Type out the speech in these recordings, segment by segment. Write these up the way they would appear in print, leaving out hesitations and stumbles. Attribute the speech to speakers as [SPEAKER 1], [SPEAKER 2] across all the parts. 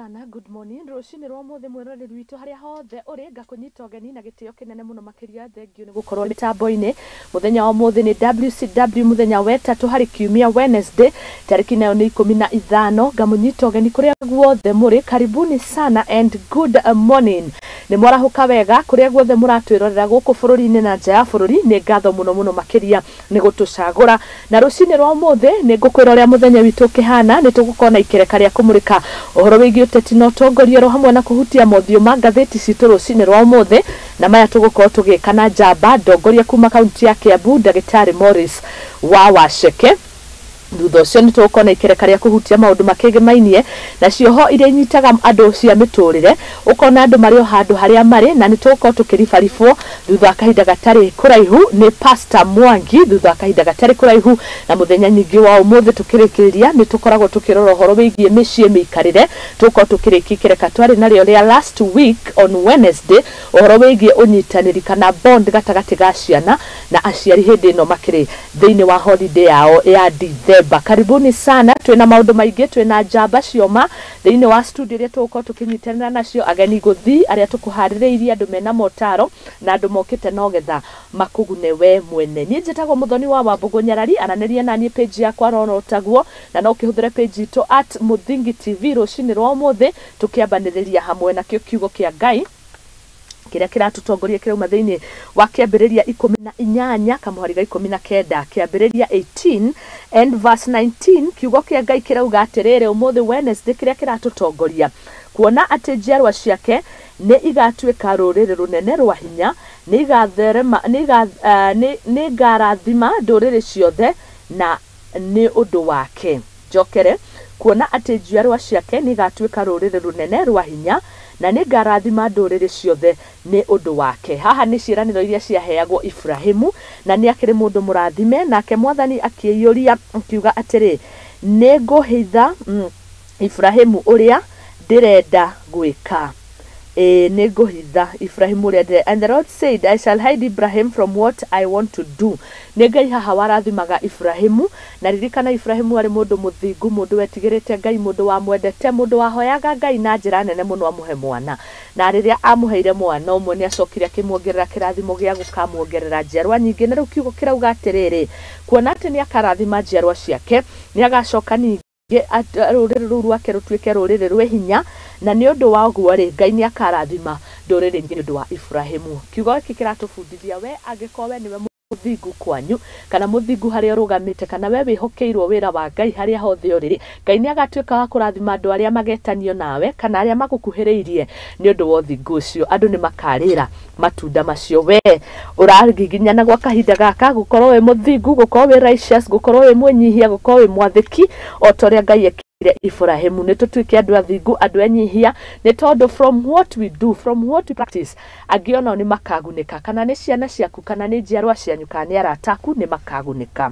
[SPEAKER 1] Sana, good morning. Rũcinĩ rwa ũmũthĩ mwĩroreri witũ harĩa hothe ũrĩ, ngakũnyita ũgeni na gĩtĩo kĩnene mũno makĩria. Thengiũ nĩ gũkorwo mĩtambo-inĩ. Mũthenya wa ũmũthĩ nĩ WCW, mũthenya wetatũ harĩ kiumia, Wednesday, tarĩki nayo nĩ 15. Ngamũnyita ũgeni kũrĩa guothe mũrĩ, karibuni sana and good morning. Nĩ mwarahũka wega kũrĩa guothe mũratwĩrorera gũkũ bũrũri-inĩ na nja ya bũrũri. Nĩ ngatho mũno mũno makĩria nĩ gũtũcagũra. Na rũcinĩ rwa ũmũthĩ nĩ ngũkwĩra ũrĩa mũthenya witũ ũkĩhana. Nĩ tũgũkorwo na ikereka rĩa kũmũrĩka ũhoro wĩgiĩ ũteti na ũtongoria, oro hamwe na kũhutia mothiũ ma ngathĩti citũ rũcinĩ rwa ũmũthĩ. Na maya tũgũkorwo tũgĩka na njamba ndongoria kuma kaunti ya Kiambu, Ndagĩtarĩ Morris wa Waceke. Thutha ũcio nĩ tũgũkorwo na ikereka rĩa kũhutia maũndũ makĩgĩmainie na cioho iria inyitaga andũ cia mĩtũrĩre, ũkona andũ marĩ o handũ harĩa marĩ. Na nĩ tũgũkorwo tũkĩribaribwo thutha wa kahinda gatarĩ kũraihu nĩ Pastor Mwangi, thutha wa kahinda gatarĩ kũraihu. Na mũthenya nyingĩ wa ũmũthĩ tũkĩrĩkĩrĩria nĩ tũkoragwo tũkĩrora ũhoro wĩgiĩ mĩciĩ, mĩikarĩre. Tũgũkorwo tũkĩrĩkia ikereka twarĩ narĩo rĩa last week on Wednesday, ũhoro wĩgiĩ ũnyitanĩri kana bond gatagatĩ ga ciana na aciari hĩndĩ ĩno makĩrĩ thĩinĩ wa holiday yao ya December. Karibuni sana, twĩna maũndũ maingĩ, twĩna njamba cioma thĩinĩ wa studio iria tũgũkorwo tũkĩnyitanĩra nacio, ageni gũthi arĩa tũkũharĩrĩirie, andũ mena motaro na andũ mokĩte nogetha makũgune we mwene. Niĩ njĩtagwo Mũthoni wa Wambũgũ Nyarari, aranĩria naniĩ page yakwa roro taguo, na no ũkĩhũthĩre page itũ @MũthingiTV. Rũcinĩ rwa ũmũthĩ tũkĩambanĩrĩria hamwe nakĩo kiugo kĩa Ngai kĩrĩa kĩratũtongoria kĩrauma thĩinĩ wa Kĩambĩrĩria 18 kamũhari ga 19, Kĩambĩrĩria 18 and verse 19. Kiugo kĩa Ngai kĩrauga atĩrĩrĩ ũmũthĩ Wednesday kĩrĩa kĩratũtongoria: kuona atĩ njiarwa ciake nĩ igatuĩka rũrĩrĩ rũnene rwa hinya, nĩ igatherema, nĩ ngarathima ndũrĩrĩ ciothe na nĩ ũndũ wake. Njokere: kuona atĩ njiarwa ciake nĩ igatuĩka rũrĩrĩ rũnene rwa hinya, na nĩ ngarathima ndũrĩrĩ ciothe nĩ ũndũ wake. Haha nĩ ciĩranĩro iria ciaheagwo Ibrahimu, na nĩ akĩrĩ mũndũ mũrathime. Nake Mwathani akĩiyũria akiuga atĩrĩ, nĩ ngũhitha Ibrahimu ũrĩa ndĩrenda gwĩka. Ĩĩ, nĩ ngũhitha Ibrahimu ũrĩa ndĩrenda. And the Lord said, "I shall hide Ibrahim from what I want to do." Nĩ Ngai haha warathimaga Ibrahimu. Na ririkana Ibrahimu arĩ mũndũ mũthingu, mũndũ wetigĩrĩte Ngai, mũndũ wamwendete, mũndũ wahoyaga Ngai na njĩra nene mũno amũhe mwana. Na rĩrĩa amũheire mwana ũmwe, nĩ acokire akĩmuongerera kĩrathimo gĩa gũkamuongerera njiarwa nyingĩ. Na rĩu kiugo kĩrauga atĩrĩrĩ, kuona atĩ nĩ akarathima njiarwa ciake, nĩ agacoka ningĩ rũrĩrĩ rũu rwake rũtuĩke rũrĩrĩ rwĩ hinya, na nĩ ũndũ wa ũguo rĩ, Ngai nĩ akarathima ndũrĩrĩ nyingĩ nĩ ũndũ wa Ibrahimu. Kiugo gĩkĩ kĩratũbundithia, we angĩkorwo we nĩwe mũthingu kwanyu, kana mũthingu harĩa ũrũgamĩte, kana we wĩhokeirwo wĩra wa Ngai harĩa hothe ũrĩ, Ngai nĩ agatuĩka wa kũrathima andũ arĩa magetanio nawe kana arĩa magũkuhĩrĩirie nĩ ũndũ wa ũthingu ũcio. Andũ nĩ makarĩra matunda macio. We ũragiginyana gwa kahinda gaka gũkorwo wĩ mũthingu, gũkorwo wĩ righteous, gũkorwo wĩ mwĩnyihia, gũkorwo wĩ mwathĩki o ta ũrĩa Ngai ekire Ibrahimu. Nĩ tũtuĩke andũ athingu, andũ enyihia, nĩ tondũ from what we do, from what we practice, angĩ onao nĩ makagunĩka, kana nĩ ciana ciaku, kana nĩ njiarwa cianyu, kana nĩ arata aku, nĩ makagunĩka.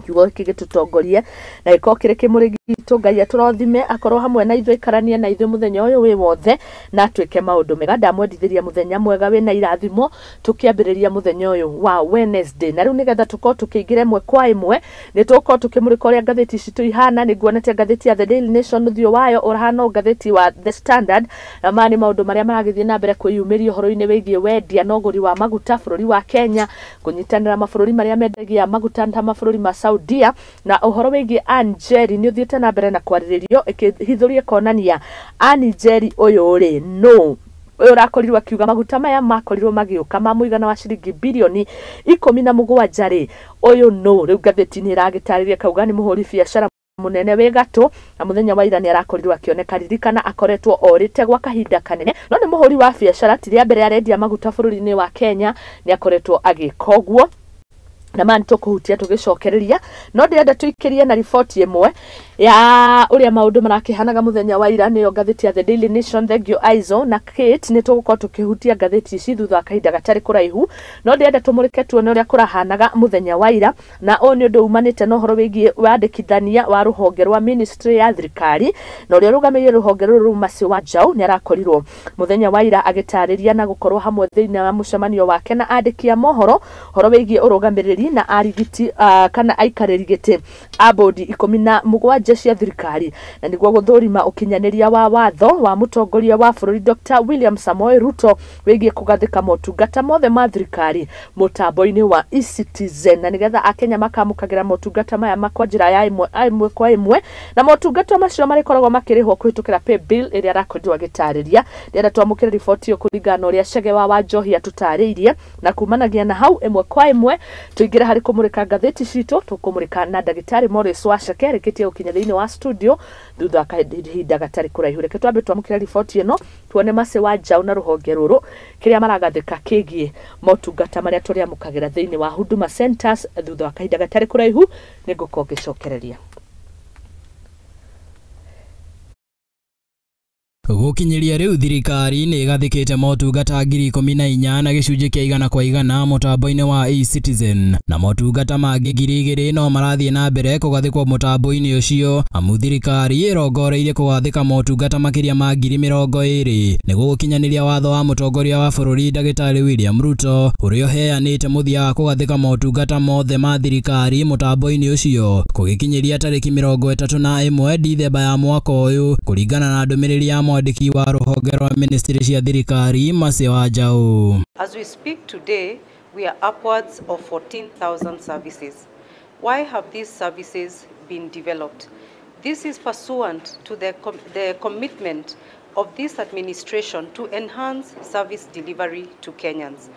[SPEAKER 1] Kiugo gĩkĩ gĩtũtongorie na gĩkorwo kĩrĩ kĩmũrĩ gitũ. Ngai atũrathime, akorwo hamwe na ithuĩ, aikaranie na ithuĩ mũthenya ũyũ wĩ wothe, na atuĩke maũndũ mega. Ndamwendithĩria mũthenya mwega wĩna irathimo tũkĩambĩrĩria mũthenya ũyũ wa Wednesday. Na rĩu nĩgetha tũkorwo tũkĩingĩra ĩmwe kwa ĩmwe, nĩ tũgũkorwo tũkĩmũrĩka ũrĩa ngathĩti citũ ihana. Nĩ nguonete ngathĩti ya The Daily Nation ũthiũ wayo ũrahana o ngathĩti wa The Standard, na maya nĩ maũndũ marĩa maragĩthiĩ na mbere kwĩyumĩria ũhoro-inĩ wĩgiĩ wendia na ũgũri wa maguta bũrũri wa Kenya, kũnyitanĩra mabũrũri marĩa mendagia maguta ta mabũrũri ma Saudia. Na ũhoro wĩgiĩ Ann Njeri nĩ ũthiĩte na mbere na kwarĩrĩrio, ĩkĩhithũria ĩkonania Ann Njeri ũyũ rĩ no ũyũ ũrakorirwo akiuga maguta maya makorirwo magĩũka ma mũigana wa ciringi birioni 17 rĩ, ũyũ no rĩu ngathĩti nĩ ĩragĩtarĩria kauga nĩ mũhũri biacara mũnene wĩ gatũ, na mũthenya wa ira nĩ arakorirwo akĩoneka. Ririkana akoretwo orĩte gwa kahinda kanene, no nĩ mũhũri wa biacara, ti rĩa mbere arendia maguta bũrũri-inĩ wa Kenya, nĩ akoretwo agĩka ũguo. Na maya nĩ tũkũhutia tũgĩcokereria, no ndĩrenda tũikĩrie na riboti ĩmwe ya ũrĩa maũndũ marakĩhanaga mũthenya wa ira, nĩyo ngathĩti ya The Daily Nation. Thank you Aizo na Kate. Nĩ tũgũkorwo tũkĩhutia ngathĩti ici thutha wa kahinda gatarĩ kũraihu, no ndĩrenda tũmũrĩke tuone ũrĩa kũrahanaga mũthenya wa ira. Na ũyũ nĩ ũndũ umanĩte na ũhoro wĩgiĩ wandĩkithania wa rũhonge rwa ministry ya thirikari, na ũrĩa ũrũgamĩrĩire rũhonge rũrũ, Mercy Wanjaũ, nĩ arakorirwo mũthenya wa ira agĩtarĩria na gũkorwo hamwe thĩinĩ wa mũcemanio wake na andĩki a mohoro ũhoro wĩgiĩ ũrũgamĩrĩri Arũgamĩrĩri na arigiti kana aikarĩri gĩtĩ a bodi 17 cia thirikari na nĩguo gũthũrima ũkinyanĩria wa watho wa mũtongoria wa bũrũri Dr. William Samoei Ruto wĩgiĩ kũgathĩka motungata mothe ma thirikari mũtambo-inĩ wa eCitizen, na nĩgetha akenya makamũkagĩra motungata maya kwa njĩra ya ĩmwe kwa ĩmwe, na motungata macio marĩkoragwo makĩrĩhwo kũhĩtũkĩra pay bill ĩrĩa arakorirwo agĩtarĩria. Ndĩrenda twamũkĩre riboti ĩyo kũringana na ũrĩa Chege wa Wanjohi atũtarĩirie, na kumanagia na hau ĩmwe kwa ĩmwe tũingĩre harĩ kũmũrĩka ngathĩti citũ. Tũkũmũrĩka na ndagĩtarĩ Morris Wacheke arĩkĩtie gũkinya thĩinĩ wa studio thutha wa kahinda gatarĩ kũraihu. Reke twambe twamũkĩre riboti ĩno tuone Mercy wa Njaũ na rũhonge rũrũ kĩrĩa maragathĩka kĩgiĩ motungata marĩa tũrĩamũkagĩra thĩinĩ wa Huduma Centers. Thutha wa kahinda gatarĩ kũraihu nĩngũkorwo ngĩcokereria.
[SPEAKER 2] Gũkinyĩria rĩu thirikari nĩ ĩgathĩkĩte motungata 14,000 na gĩcunjĩ kĩa 100% mũtambo-inĩ wa eCitizen, na motungata mangĩ 2,000 no marathiĩ na mbere kũgathĩkwo mũtambo-inĩ ũcio, amu thirikari ĩrongoreirie kũgathĩka motungata makĩria ma 20,000 nĩguo gũkinyanĩria watho wa mũtongoria wa bũrũri ndagĩtarĩ William Ruto ũrĩa ũheanĩte mũthia wa kũgathĩka motungata mothe ma thirikari mũtambo-inĩ ũcio kũgĩkinyĩria tarĩki 31 Dithemba ya mwaka ũyũ, kũringana na ndũmĩrĩri ya mwandĩki wa rũhonge rwa ministry cia thirikari Mercy Wanjaũ.
[SPEAKER 3] As we speak today, we are upwards of 14,000 services. Why have these services been developed? This is pursuant to the commitment of this administration to enhance service delivery to Kenyans.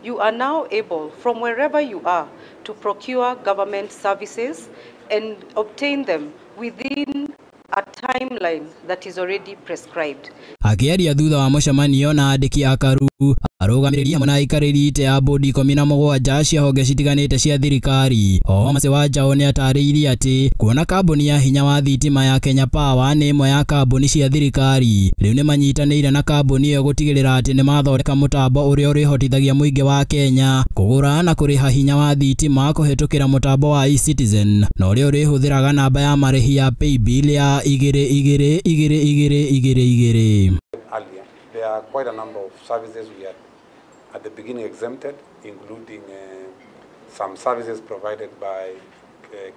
[SPEAKER 3] You are now able, from wherever you are, to procure government services and obtain them within a timeline that is already prescribed.
[SPEAKER 2] Akĩaria thutha wa mũcemanio na andĩki a Karu, arũgamĩrĩri hamwe na aikarĩri itĩ a bodi 17 cia honge citiganĩte cia thirikari, o Mercy Wanjaũ nĩatarĩirie atĩ kuona kambuni ya hinya wa thitima ya Kenya Power nĩ ĩmwe ya kambuni cia thirikari, rĩu nĩmanyitanĩire na kambuni ĩyo gũtigĩrĩra atĩ nĩmathondeka mũtambo ũrĩa ũrĩhotithagia mũingĩ wa Kenya kũgũra na kũrĩha hinya wa thitima kũhĩtũkĩra mũtambo wa eCitizen, na ũrĩa ũrĩhũthĩraga namba ya marĩhi ya paybill ya 22 22 22.
[SPEAKER 4] Earlier, there are quite a number of services we had at the beginning exempted, including some services provided by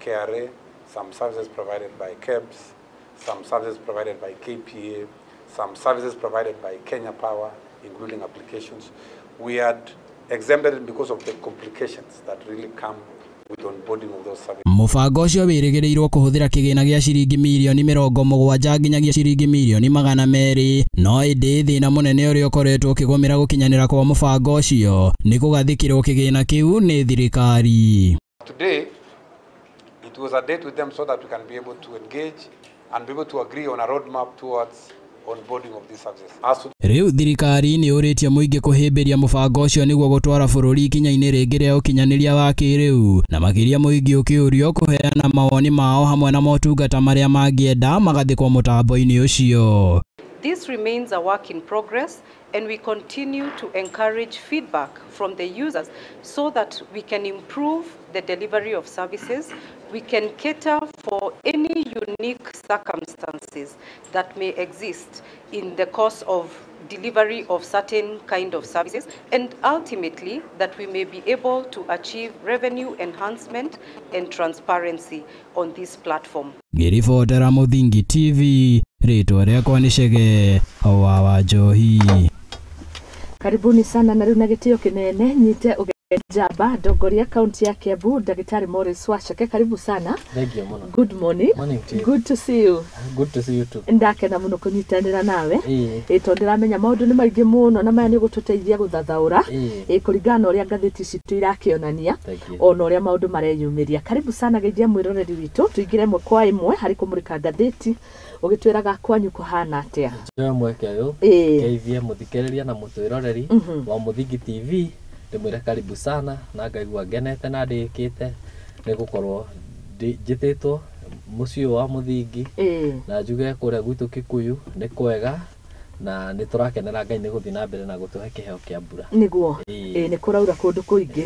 [SPEAKER 4] KRA, some services provided by KEBS, some services provided by KPA, some services provided by Kenya Power, including applications. We had exempted it because of the complications that really come with onboarding of those services.
[SPEAKER 2] Mũbango ũcio wĩrĩgĩrĩirwo kũhũthĩra kĩgĩna gĩa ciringi mirioni 70 nginyagia ciringi mirioni 200, no ĩndĩ thĩna mũnene ũrĩa ũkoretwo ũkĩgũmĩra gũkinyanĩra kwa mũbango ũcio nĩ kũgathĩkĩrwo kĩgĩna kĩu nĩ thirikari.
[SPEAKER 4] Today, it was a date with them so that we can be able to engage and be able to agree on a roadmap towards onboarding of these services.
[SPEAKER 2] Rĩu thirikari nĩ ũrĩtie mũingĩ kũhĩmbĩria mũbango ũcio nĩguo gũtwara bũrũri ikinya-inĩ rĩngĩ rĩa ũkinyanĩria wa kĩrĩu, na makĩria mũingĩ ũkĩũrio kũheana mawoni mao hamwe na motungata marĩa mangĩenda magathĩkwo mũtambo-inĩ ũcio.
[SPEAKER 3] This remains a work in progress, and we continue to encourage feedback from the users so that we can improve the delivery of services, we can cater for any unique circumstances that may exist in the course of delivery of certain kind of services, and ultimately that we may be able to achieve revenue enhancement and transparency on this platform.
[SPEAKER 2] Ngĩribotera Mũthingi TV, rĩtwa rĩakwa nĩ Chege wa Wanjohi.
[SPEAKER 1] Karibuni sana na rĩu na gĩtĩo kĩnene nyite njamba ndongoria kaunti ya Kiambu ndagĩtarĩ Morris Wacheke, karibu sana.
[SPEAKER 5] Thank you mũno.
[SPEAKER 1] Good morning.
[SPEAKER 5] Morning to you.
[SPEAKER 1] Good to see you.
[SPEAKER 5] Good to see you too.
[SPEAKER 1] Ndakena mũno kũnyitanĩra nawe ĩ tondũ ndĩramenya maũndũ nĩ maingĩ mũno na maya nĩ gũtũteithia gũthathaũra ĩ kũringana na ũrĩa ngathĩti citũ irakĩonania ona ũrĩa maũndũ mareyumĩria. Karibu sana geithia mwĩroreri witũ tũingĩre ĩmwe kwa ĩmwe harĩ kũmũrĩka ngathĩti ũgĩtwĩraga kwanyu kũhana atĩa.
[SPEAKER 5] Njoe mweke ũyũ ngeithie mũthikĩrĩria na mũtwĩroreri wa Mũthingi TV, ndĩmwĩre karibu sana na ngaigua ngenete na ndĩkĩte nĩ gũkorwo njĩtĩtwo mũciĩ wa Mũthingi na njuge kũrĩa gwitũ Kikuyu nĩ kwega na nĩ tũrakenera Ngai nĩ gũthiĩ na mbere na gũtũhe kĩheo kĩa mbura.
[SPEAKER 1] Nĩguo nĩ kũraura kũndũ kũingĩ,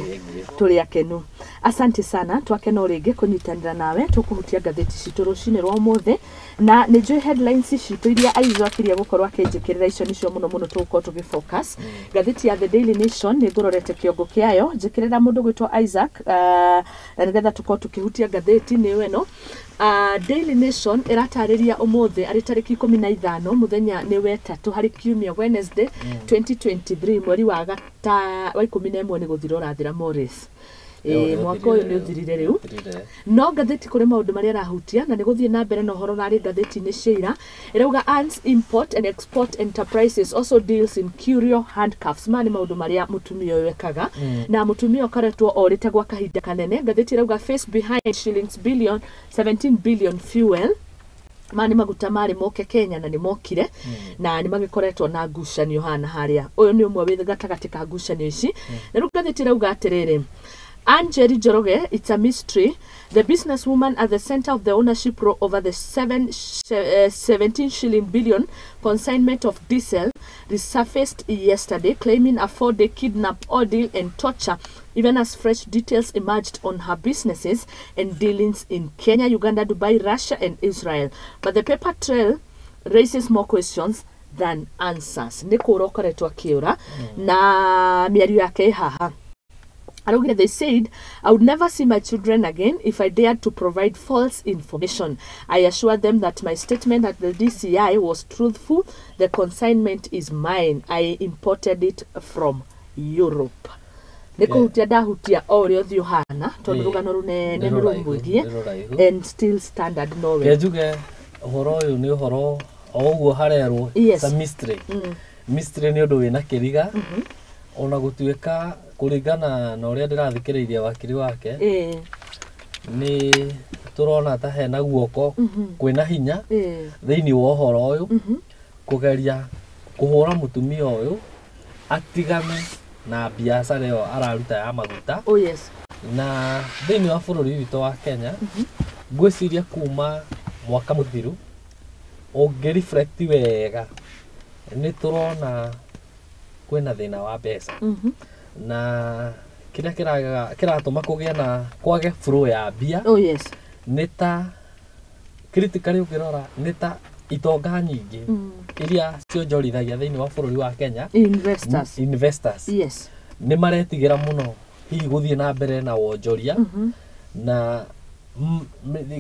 [SPEAKER 1] tũrĩ akenu. Asante sana, twakena o rĩngĩ kũnyitanĩra nawe tũkũhutia ngathĩti citũ rũcinĩ rwa ũmũthĩ, na nĩ njũĩ headlines citũ iria Aizo akiria gũkorwo akĩnjĩkĩrĩra, icio nĩcio mũno mũno tũgũkorwo tũgĩfocus. Ngathĩti ya The Daily Nation nĩ ngũrorete kĩongo kĩayo, njĩkĩrĩra mũndũ gwĩtwo Isaac, na nĩgetha tũkorwo tũkĩhutia ngathĩti nĩyo ĩno. Daily Nation ĩratarĩria ũmũthĩ arĩ tarĩki 15, mũthenya nĩ wetatũ harĩ kiumia, Wednesday 2023, mweri wa gata wa 11 nĩ gũthira ũrathira, Morris. Ĩĩ, mwaka ũyũ nĩ ũthirire rĩu. No ngathĩti kũrĩ maũndũ marĩa ĩrahutia na nĩ gũthiĩ na mbere na ũhoro ũrarĩ ngathĩti-inĩ cia ira. Ĩrauga Ann's import and export enterprises also deals in curio handcuffs. Maya nĩ maũndũ marĩa mũtumia ũyũ ekaga, na mũtumia ũkoretwo orĩte gwa kahinda kanene. Ngathĩti ĩrauga face behind shillings billion 17 billion fuel, maya nĩ maguta marĩ moke Kenya na nĩ mokire na nĩ magĩkoretwo na ngucanio hana harĩa. Ũyũ nĩ ũmwe wĩ gatagatĩ ka ngucanio ici. Na rĩu ngathĩti ĩrauga atĩrĩrĩ, Anjeri Njoroge, it's a mystery. The businesswoman at the center of the ownership row over the 17 shilling billion consignment of diesel resurfaced yesterday, claiming a 4-day kidnap ordeal and torture, even as fresh details emerged on her businesses and dealings in Kenya, Uganda, Dubai, Russia, and Israel. But the paper trail raises more questions than answers. Nĩ kũũra ũkoretwo akĩũra na mĩario yake ĩ haha. Araugire, they said I would never see my children again if I dared to provide false information. I assured them that my statement at the DCI was truthful. The consignment is mine. I imported it from Europe. Nĩ kũhutia ndahutia o ũrĩa ũthiũ hana, tondũ rũgano rũnene
[SPEAKER 5] nĩ
[SPEAKER 1] nĩ
[SPEAKER 5] rũraihu,
[SPEAKER 1] rũmwĩgiĩ.
[SPEAKER 5] Nĩ rũraihu.
[SPEAKER 1] And still Standard nowe.
[SPEAKER 5] Ke njuge ũhoro ũyũ nĩ ũhoro o ũguo harerwo. It's a mystery. Mystery nĩ ũndũ wĩna kĩriga, ona gũtuĩka kũringana na ũrĩa ndĩrathikĩrĩirie wakiri wake, nĩ tũrona ta hena guoko kwĩna hinya thĩinĩ wa ũhoro ũyũ, kũgeria kũhũra mũtumia ũyũ atigane na biacara ĩyo araruta ya maguta.
[SPEAKER 1] Oh yes.
[SPEAKER 5] Na thĩinĩ wa bũrũri witũ wa Kenya, ngwĩciria kuma mwaka mũthiru, ũngĩ reflect wega, nĩ tũrona kwĩna thĩna wa mbeca, na kĩrĩa kĩratũma kũgĩe na kwage flow ya mbia
[SPEAKER 1] Oh yes.
[SPEAKER 5] nĩ ta critically ũngĩrora nĩ ta itonga nyingĩ iria cionjorithagia thĩinĩ wa bũrũri wa Kenya,
[SPEAKER 1] Investors.
[SPEAKER 5] Investors, nĩ maretigĩra mũno hihi gũthiĩ na mbere na wonjoria na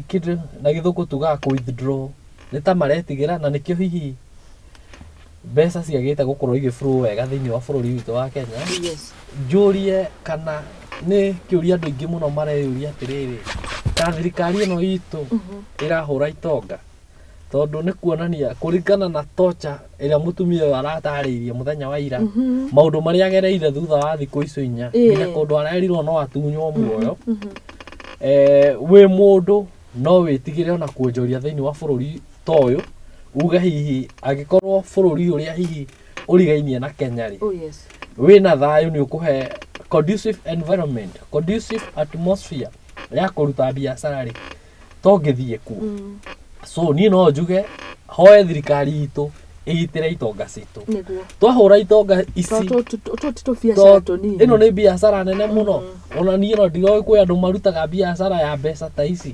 [SPEAKER 5] kĩndũ na gĩthũngũ tugaga kũ withdraw, nĩ ta maretigĩra, na nĩkĩo hihi mbeca ciagĩte gũkorwo igĩ flow wega thĩinĩ wa bũrũri witũ wa Kenya. Njũrie kana nĩ kĩũria andũ aingĩ mũno mareyũria atĩrĩrĩ, ta thirikari ĩno itũ ĩrahũra itonga, tondũ nĩ kuonania kũringana na torture ĩrĩa mũtumia ũyũ aratarĩirie mũthenya wa ira, maũndũ marĩa agereire thutha wa thikũ icio 4, nginya kũndũ arerirwo no atunywo muoyo. Wĩ mũndũ no wĩtigĩre ona kuonjoria thĩinĩ wa bũrũri ta ũyũ, uge hihi angĩkorwo bũrũri ũrĩa hihi ũrigainie na Kenya rĩ,
[SPEAKER 1] Oh yes.
[SPEAKER 5] wĩna thayũ, nĩ ũkũhe conducive environment, conducive atmosphere ya kũruta biacara rĩ, to ngĩthiĩ kuo. So niĩ no njuge hoe thirikari itũ ĩgitĩre itonga citũ. Twahũra itonga ici,
[SPEAKER 1] Tondũ tũtũ ti tũbiacara tũnini.
[SPEAKER 5] Ĩno nĩ biacara nene mũno. Ona niĩ no ndiroĩ kwĩ andũ marutaga biacara ya mbeca ta ici.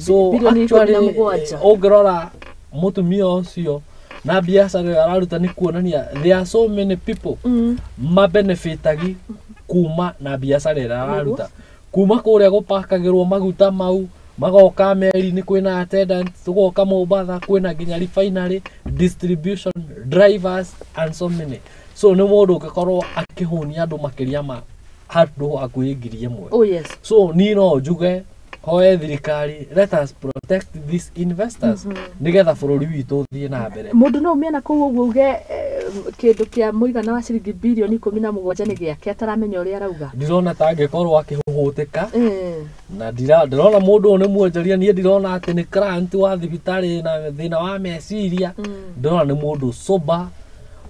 [SPEAKER 5] So
[SPEAKER 1] birioni ikũmi na
[SPEAKER 5] actually,
[SPEAKER 1] mũgwanja.
[SPEAKER 5] Ũngĩrora mũtumia ũcio na biacara ĩyo araruta, nĩ kuonania there are so many people mabenefitagi kuma na biacara ĩrĩa araruta, kuma kũrĩa gũpakagĩrwo maguta mau magoka meri-inĩ, kwĩna attendant, tũgoka Mombatha, kwĩna nginya refinery, distribution, drivers and so many. So nĩ mũndũ ũngĩkorwo akĩhũnia andũ makĩria ma handũ hakuhĩ 1,000.
[SPEAKER 1] Oh yes.
[SPEAKER 5] So niĩ no njuge hoe thirikari, let us protect these investors nĩgetha bũrũri witũ ũthiĩ na mbere.
[SPEAKER 1] Mũndũ no umie na kũu ũguo uge kĩndũ kĩa mũigana wa ciringi birioni 17 nĩ gĩake ataramenya ũrĩa arauga?
[SPEAKER 5] Ndirona ta angĩkorwo akĩhũhũtĩka, na ndĩrona mũndũ ũyũ nĩ mwonjoria. Niĩ ndirona atĩ nĩ client wa thibitarĩ na thĩna wa meciria. Ndĩrona nĩ mũndũ sober,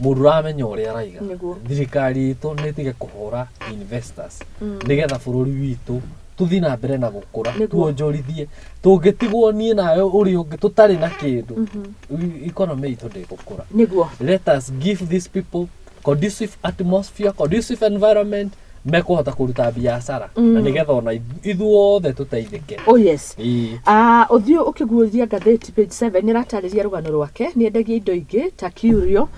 [SPEAKER 5] mũndũ ũramenya ũrĩa araiga. Thirikari itũ nĩ ĩtige kũhũra investors nĩgetha bũrũri witũ tũthiĩ na mbere na gũkũra, tuonjorithie. Tũngĩtigwo niĩ nawe ũrĩa ũngĩ tũtarĩ na kĩndũ, economy itũ ndĩgũkũra. Let us give these people conducive atmosphere, conducive environment. mekũhota kũruta biacara na nĩgetha ona ithuothe tũteithĩke.
[SPEAKER 1] Oh yes.
[SPEAKER 5] Ĩĩ.
[SPEAKER 1] Ah, ũthiũ ũkĩguũria ngathĩti page 7 nĩ ĩratarĩria rũgano rwake. Nĩ endagia indo ingĩ ta curio,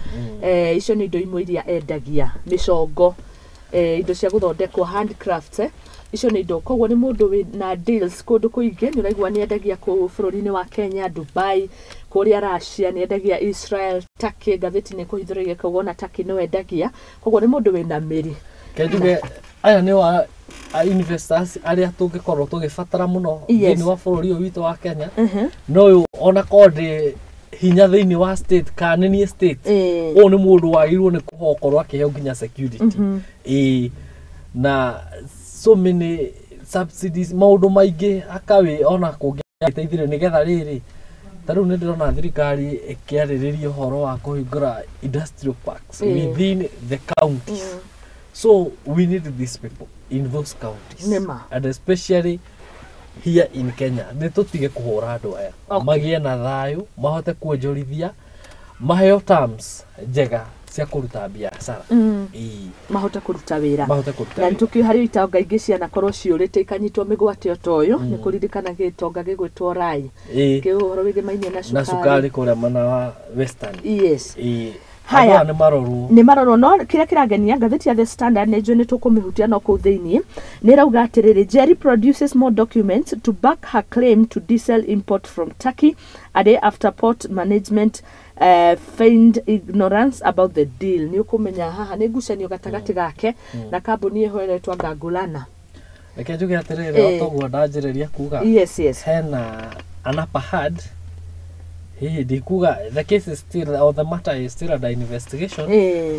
[SPEAKER 1] icio nĩ indo imwe iria endagia, mĩcongo, indo cia gũthondekwo handcrafts, icio nĩ indo. Koguo nĩ mũndũ wĩ na deals kũndũ kũingĩ. Nĩ ũraigua nĩ endagia kũu bũrũri-inĩ wa Kenya, Dubai, kũrĩa Russia, nĩ endagia Israel, Turkey. Ngathĩti nĩ kũhithũrĩria koguo ona Turkey no endagia. Koguo nĩ mũndũ wĩna mĩri.
[SPEAKER 5] Kenjuge aya nĩ wa a investors arĩa tũngĩkorwo tũgĩbatara mũno thĩinĩ wa bũrũri ũyũ witũ wa Kenya. No ũyũ ona korwo ndĩ hinya thĩinĩ wa state kana nĩ niĩ state, ũyũ nĩ mũndũ wagĩrĩirwo nĩ kũhokorwo akĩheo nginya security. Ĩĩ, na so many subsidies, maũndũ maingĩ akawĩ ona kũngĩ teithire nĩgetha rĩrĩ. Ta rĩu nĩ ndĩrona thirikari ĩkĩarĩrĩria ũhoro wa kũhingũra industrial parks within the counties, so we need these people in those counties
[SPEAKER 1] Nĩma.
[SPEAKER 5] and especially here in Kenya. Nĩ tũtige kũhũra andũ aya, magĩe na thayũ, mahote kuonjorithia, maheo terms njega cia kũruta biacara. Ĩĩ.
[SPEAKER 1] Mahote kũruta wĩra.
[SPEAKER 5] Mahote kũruta
[SPEAKER 1] Na
[SPEAKER 5] wĩra.
[SPEAKER 1] nĩtũkĩũĩ harĩ itonga ingĩ cianakorwo ciũrĩte ikanyitwo mĩgwate o ta ũyũ. Nĩ kũririkana gĩtonga gĩgwĩtwo Rai, kĩ ũhoro wĩgĩmainie na
[SPEAKER 5] na
[SPEAKER 1] cukari.
[SPEAKER 5] Cukari kũrĩa mwena wa Western.
[SPEAKER 1] Yes.
[SPEAKER 5] Ĩĩ.
[SPEAKER 1] Haya.
[SPEAKER 5] Andũ aya nĩ marorwo.
[SPEAKER 1] Nĩ marorwo. No kĩrĩa kĩrangenia, ngathĩti ya The Standard, nĩ njũĩ nĩ tũkũmĩhutia, no kũu thĩiniĩ nĩ ĩrauga atĩrĩrĩ, Jerry produces more documents to back her claim to diesel import from Turkey a day after port management feigned ignorance about the deal. Nĩ ũkũmenya haha nĩ ngucanio gatagatĩ gake na kambuni ĩho ĩretwa Gangulana.
[SPEAKER 5] Reke njuge atĩrĩrĩ, o toguo ndanjĩrĩria kuga, hena an upper hand. Hihi ndikuga the case is still or the matter is still under investigation,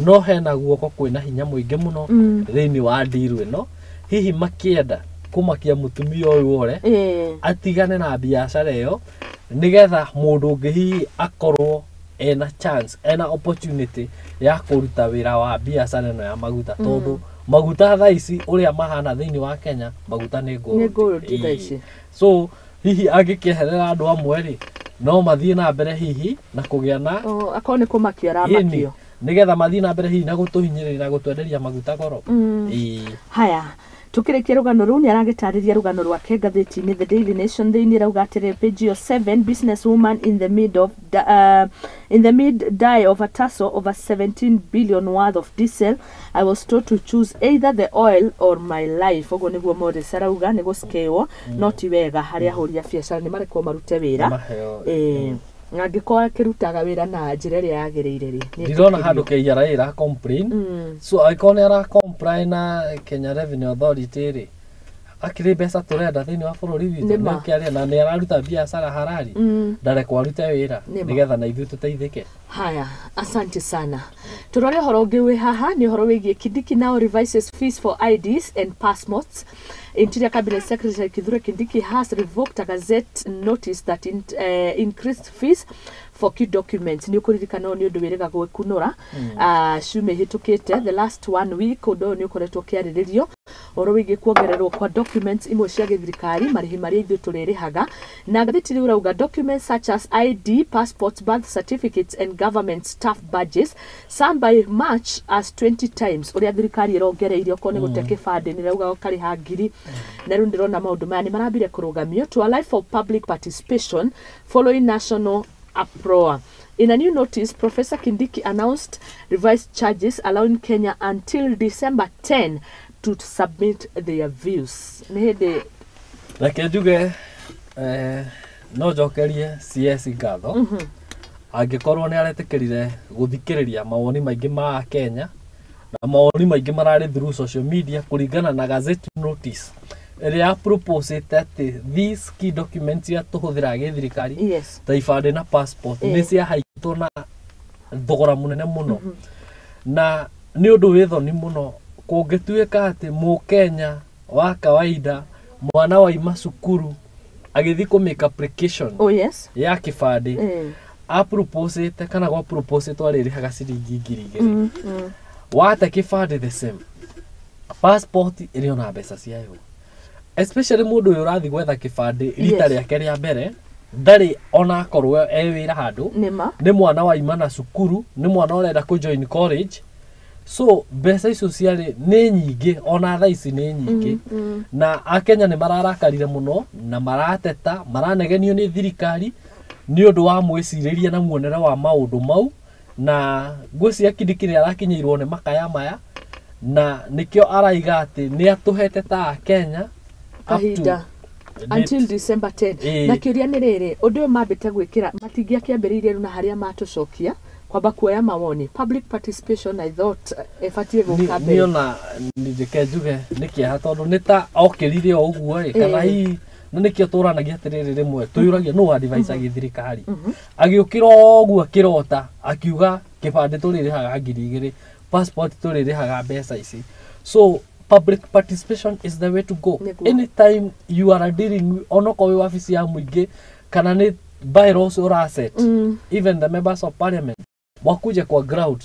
[SPEAKER 5] no hena guoko kwĩna hinya mũingĩ mũno thĩinĩ wa ndiru ĩno, hihi makĩenda kũmakia mũtumia ũyũ ore atigane na biacara ĩyo nĩgetha mũndũ ũngĩ hihi akorwo ena chance, ena opportunity ya kũruta wĩra wa biacara ĩno ya maguta, tondũ maguta thaa ici ũrĩa mahana thĩinĩ wa Kenya, maguta nĩ gold.
[SPEAKER 1] Nĩ gold thaa ici.
[SPEAKER 5] So hihi angĩkĩeherera andũ amwe rĩ, no mathiĩ na mbere hihi na kũgĩa na
[SPEAKER 1] Oh, akorwo nĩ kũmakio
[SPEAKER 5] Ĩni,
[SPEAKER 1] aramakio.
[SPEAKER 5] Nĩgetha mathiĩ na mbere hihi na gũtũhinyĩrĩria na gũtwenderia maguta goro. Ĩĩ.
[SPEAKER 1] Haya, tukĩrĩkia rũgano rũu, nĩ aragĩtarĩria rũgano rwake ngathĩti-inĩ The Daily Nation thĩinĩ. Rauga atĩrĩ, page ĩyo 7, business woman in the mid die of a tussle over 17 billion worth of diesel. "I was told to choose either the oil or my life." Ũguo nĩguo Morris arauga. Nĩ gũcikewo, no ti wega harĩa ahũri a biacara nĩ marekwo marute wĩra.
[SPEAKER 5] Maheo.
[SPEAKER 1] Na angĩkorwo akĩrutaga wĩra na njĩra ĩrĩa yagĩrĩire rĩ, nĩ
[SPEAKER 5] Ndirona
[SPEAKER 1] etĩkĩrio.
[SPEAKER 5] Handũ KRA ĩra complain. So angĩkorwo nĩ ara comply na Kenya Revenue Authority rĩ, akĩrĩ mbeca tũrenda thĩinĩ wa bũrũri witũ.
[SPEAKER 1] Nĩ ma.
[SPEAKER 5] Nĩũkĩaria na nĩ araruta biacara harari, ndarekwo arute wĩra
[SPEAKER 1] Nĩ ma.
[SPEAKER 5] nĩgetha na ithuĩ tũteithĩke.
[SPEAKER 1] Haya, asante sana. Turore ũhoro ũngĩ wĩ haha, nĩ ũhoro wĩgiĩ Kindiki now revises fees for IDs and passports. Interior Cabinet Secretary Kithure Kindiki has revoked a gazette notice that increased fees for key documents. Nĩ ũkũririkana ũyũ nĩ ũndũ wĩrĩga gwĩkunũra ciumia ihĩtũkĩte, the last one week. Ũndũ ũyũ nĩ ũkoretwo ũkĩarĩrĩrio, ũhoro wĩgiĩ kuongererwo kwa documents imwe cia gĩthirikari, marĩhi marĩa ithuĩ tũrĩrĩhaga. Na ngathĩti rĩu rauga documents such as ID, passports, birth certificates and government staff badges, some by much as 20 times ũrĩa thirikari ĩrongereire. Okorwo nĩ gũte kĩbandĩ, nĩ rauga ũkarĩha ngiri. Na rĩu ndĩrona maũndũ maya nĩ marambire kũrũgamio to allow for public participation following national uproar. In a new notice, Professor Kindiki announced revised charges, allowing Kenya until December 10 to submit their views. Nĩ hĩndĩ
[SPEAKER 5] Reke njuge, no njokerie CS ngatho angĩkorwo nĩ aretĩkĩrire gũthikĩrĩria mawoni maingĩ ma Kenya, na mawoni maingĩ mararĩ through social media, kũringana na gazette notice ĩrĩa ya proposĩte atĩ these key documents iria tũhũthĩraga gĩthirikari ta ibandĩ na passport nĩ ciahaitwo na thogora mũnene mũno. Na nĩ ũndũ wĩ thoni mũno kũngĩtuĩka atĩ mũkenya wa kawaida, mwana waima cukuru agĩthiĩ kũ make application ya kĩbandĩ, aproposĩte kana gwa proposĩtwo arĩrĩhaga ciringi 2000. Wate kĩbandĩ, the same passport ĩrĩ ona mbeca ciayo, especially mũndũ ũyũ ũrathiĩ gwetha kĩbandĩ rita rĩake rĩa mbere, ndarĩ ona akorwo e wĩra handũ.
[SPEAKER 1] Nĩma.
[SPEAKER 5] Nĩ mwana waima na cukuru, nĩ mwana ũrenda kũ join college. So mbeca icio ciarĩ nĩ nyingĩ, ona thaa ici nĩ nyingĩ. Na akenya nĩ mararakarire mũno na marateta, maranegenio nĩ thirikari nĩ ũndũ wa mwĩcirĩrie na muonere wa maũndũ mau. Na ngwĩciria Kindiki nĩ arakinyĩirwo nĩ makaya maya, na nĩkĩo araiga atĩ nĩ atũhete ta akenya up to
[SPEAKER 1] Kahinda until
[SPEAKER 5] date.
[SPEAKER 1] December 10.
[SPEAKER 5] Ĩĩ.
[SPEAKER 1] Na kĩũria nĩ rĩrĩ, ũndũ ũyũ mambĩte gwĩkĩra matingĩakĩambĩrĩirie rĩu na harĩa matũcokia kwamba kuoya mawoni, public participation, I thought ĩbatiĩ gũka mbere.
[SPEAKER 5] Niona reke njuge nĩ kĩeha tondũ nĩ ta okĩrire o ũguo ĩ, kana hihi na nĩkĩo tũranagia atĩrĩrĩ, rĩmwe tũyũragia nũ advice thirikari. Agĩũkĩra o ũguo akĩrota akiuga kĩbandĩ tũrĩrĩhaga 2000, passport tũrĩrĩhaga mbeca ici. So public participation is the way to go.
[SPEAKER 1] Nĩguo.
[SPEAKER 5] Anytime you are dealing, onokorwo wĩ wabici ya mũingĩ kana nĩ bylaws ũraset, even the members of parliament wakuje kwa ground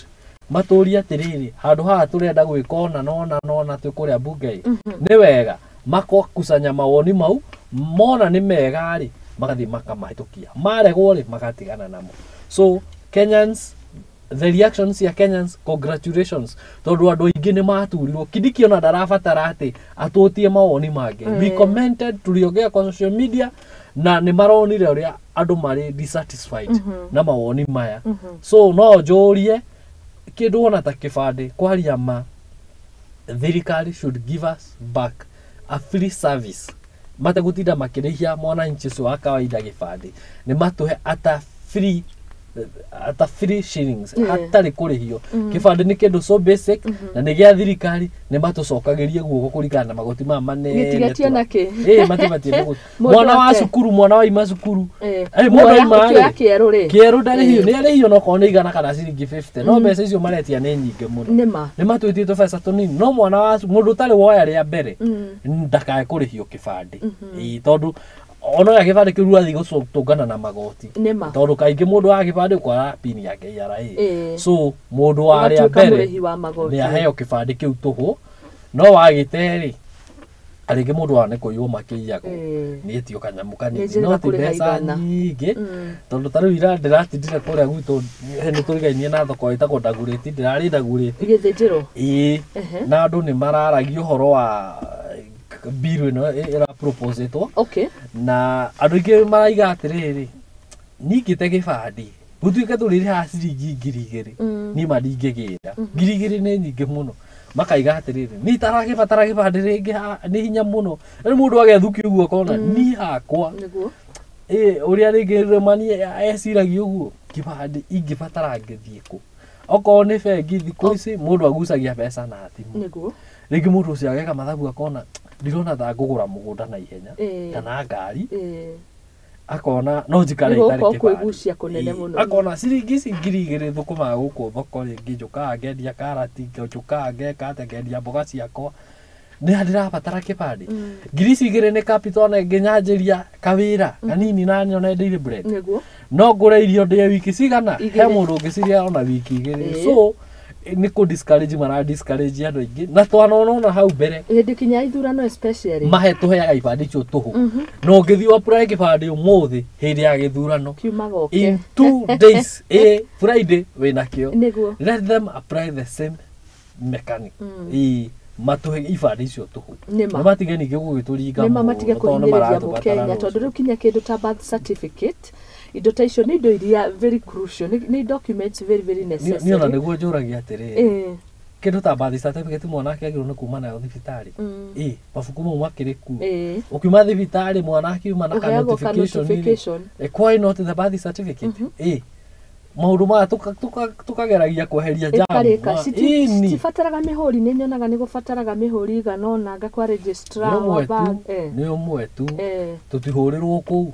[SPEAKER 5] matũrie atĩrĩrĩ, handũ haha tũrenda gwĩka ũna nona nona twĩ kũrĩa bunge nĩ wega makokusanya mawoni mau, mona nĩ mega rĩ magathiĩ makamahĩtũkia, maregwo rĩ magatigana namo. So Kenyans, the reactions ya Kenyans, congratulations, tondũ andũ aingĩ nĩ maturirwo. Kindiki ona ndarabatara atĩ atũtie mawoni mangĩ. We commented, tuliongea kwa social media na nĩ maronire ũrĩa andũ marĩ dissatisfied na mawoni maya. So no njũrie kĩndũ ona ta kĩbandĩ, kwaria ma, thirikari should give us back a free service mategũtinda makĩrĩhia mwananchi ũcio wa kawaida gĩbandĩ. Nĩ matũhe ata free shillings, hatarĩ kũrĩhio. Kĩbandĩ nĩ kĩndũ so basic na nĩ gĩa thirikari, nĩ matũcokagĩrie guoko kũringana na magoti maya manene.
[SPEAKER 1] Gĩtigatio
[SPEAKER 5] tura-
[SPEAKER 1] nakĩ?
[SPEAKER 5] Ĩĩ, matibatiĩ nĩ
[SPEAKER 1] Mũndũ
[SPEAKER 5] mwana wa
[SPEAKER 1] ate.
[SPEAKER 5] cukuru, mwana waima cukuru. Mũndũ
[SPEAKER 1] Muoya-
[SPEAKER 5] aima
[SPEAKER 1] ũkĩoya
[SPEAKER 5] rĩ,
[SPEAKER 1] kĩerũ rĩ.
[SPEAKER 5] Kĩerũ ndarĩhio, nĩ arĩhio no korwo nĩ 100 kana ciringi 50, no mbeca icio maretia nĩ nyingĩ mũno.
[SPEAKER 1] Nĩma.
[SPEAKER 5] Nĩ matwĩtie tũbeca tũnini, no mwana wa mũndũ ũtarĩ woya rĩa mbere ndakae kũrĩhio kĩbandĩ. Ĩĩ, tondũ onoya kĩbandĩ kĩu athiĩ gũtũngana na magoti.
[SPEAKER 1] Nĩma.
[SPEAKER 5] Tondũ kaingĩ mũndũ wa kĩbandĩ ũkora pin ya KRA. So mũndũ wa rĩa
[SPEAKER 1] Ũgatuĩka
[SPEAKER 5] mbere
[SPEAKER 1] mũrĩhi wa magoti.
[SPEAKER 5] nĩ aheo kĩbandĩ kĩu tũhũ, no wagĩte rĩ rĩngĩ mũndũ wa nĩ kũiywo makĩiyagwo, nĩ etio kanyamũ kanini,
[SPEAKER 1] Nĩ njĩra
[SPEAKER 5] no ti
[SPEAKER 1] kũrĩha
[SPEAKER 5] mbeca
[SPEAKER 1] 100.
[SPEAKER 5] nyingĩ. Tondũ ta rĩu ira ndĩratindire kũrĩa gwitũ, nĩ tũrigainie na thoko ĩtagwo Ndagurĩti, ndĩrarĩ Ndagurĩti.
[SPEAKER 1] Gĩthĩnjĩro.
[SPEAKER 5] Ĩĩ. Na andũ nĩ mararagia ũhoro wa bill ĩno ĩraproposetwo, na andũ aingĩ maraiga atĩrĩrĩ, ningĩte gĩbandĩ gũtuĩke tũrĩrĩhaga ciringi 2000, niĩ ma ndingĩgĩra, 2000 nĩ nyingĩ mũno. Makaiga atĩrĩrĩ, niĩ itaragĩbatara gĩbandĩ rĩngĩ nĩ hinya mũno. Rĩu mũndũ agethukia ũguo akona niĩ hakwa ĩ ũrĩa rĩngĩ rĩmani eciragia ũguo, kĩbandĩ ingĩbatara ngĩthiĩ kũ? Okorwo nĩ bengi, thikũ ici mũndũ agucagia mbeca na thimũ. Rĩngĩ mũndũ ũcio ageka mathabu akona ndirona ta ngũgũra mũgũnda na ihenya kana ngari, akona no njikare
[SPEAKER 1] Nĩ
[SPEAKER 5] itarĩ
[SPEAKER 1] gũkorwo
[SPEAKER 5] kĩbandĩ.
[SPEAKER 1] kwĩgucia kũnene mũno.
[SPEAKER 5] Akona ciringi ici 2000 thũkũmaga gũkũ thoko, rĩngĩ njũkaga ngendia karati, njũkaga ngeka atĩa, ngendia mboga ciakwa, nĩ ndĩrabatara kĩbandĩ? 2000 nĩ capital na ngĩnyanjĩria kawĩra kanini na nyone daily bread. No ngũre irio ndĩe wiki cigana? He
[SPEAKER 1] Igĩrĩ.
[SPEAKER 5] mũndũ ũngĩcirĩa ona wiki 2. So nĩ kũ discourage, mara discourage andũ aingĩ na twanona ona hau mbere
[SPEAKER 1] Hĩndĩ kinya ithurano especially.
[SPEAKER 5] Mahe tũheaga ibandĩ icio tũhũ, na ũngĩthiĩ apply kĩbandĩ ũmũthĩ hĩndĩ ya gĩthurano,
[SPEAKER 1] Kiumaga oke.
[SPEAKER 5] in 2 days, ĩ Friday wĩnakĩo. Let them apply the same mechanic, ĩ matũhe ibandĩ icio tũhũ.
[SPEAKER 1] Nĩma.
[SPEAKER 5] Nĩ matige ningĩ gũgĩtũringa
[SPEAKER 1] Nĩma,
[SPEAKER 5] mũno,
[SPEAKER 1] matige
[SPEAKER 5] tondũ nĩ
[SPEAKER 1] kũhinyĩrĩria
[SPEAKER 5] maratũbatara
[SPEAKER 1] mũkenya, tondũ
[SPEAKER 5] rũciũ.
[SPEAKER 1] rĩu kinya kĩndũ ta birth certificate, indo ta icio nĩ indo iria very crucial, nĩ documents very very
[SPEAKER 5] Niĩ ona
[SPEAKER 1] necessary.
[SPEAKER 5] nĩguo njũragia atĩrĩrĩ, kĩndũ ta birth certificate mwanake agĩrĩirwo nĩ kuma nayo thibitarĩ. Ĩ mabuku mau makĩrĩ kuo. Ũkiuma thibitarĩ mwana akiuma na ka
[SPEAKER 1] Ũheagwo ka
[SPEAKER 5] notification rĩ,
[SPEAKER 1] notification.
[SPEAKER 5] Why not the birth certificate? Ĩ maũndũ maya tũkageragia kweheria jam.
[SPEAKER 1] Ĩkarĩka.
[SPEAKER 5] Ĩni.
[SPEAKER 1] Citibataraga mĩhũri? Nĩ nyonaga nĩ gũbataraga mĩhũri igana ũna nga kwa registrar
[SPEAKER 5] Nĩ
[SPEAKER 1] wa
[SPEAKER 5] ũmwe tu.
[SPEAKER 1] birth.
[SPEAKER 5] Nĩ ũmwe tu. Tũtihũrĩrwo kũu.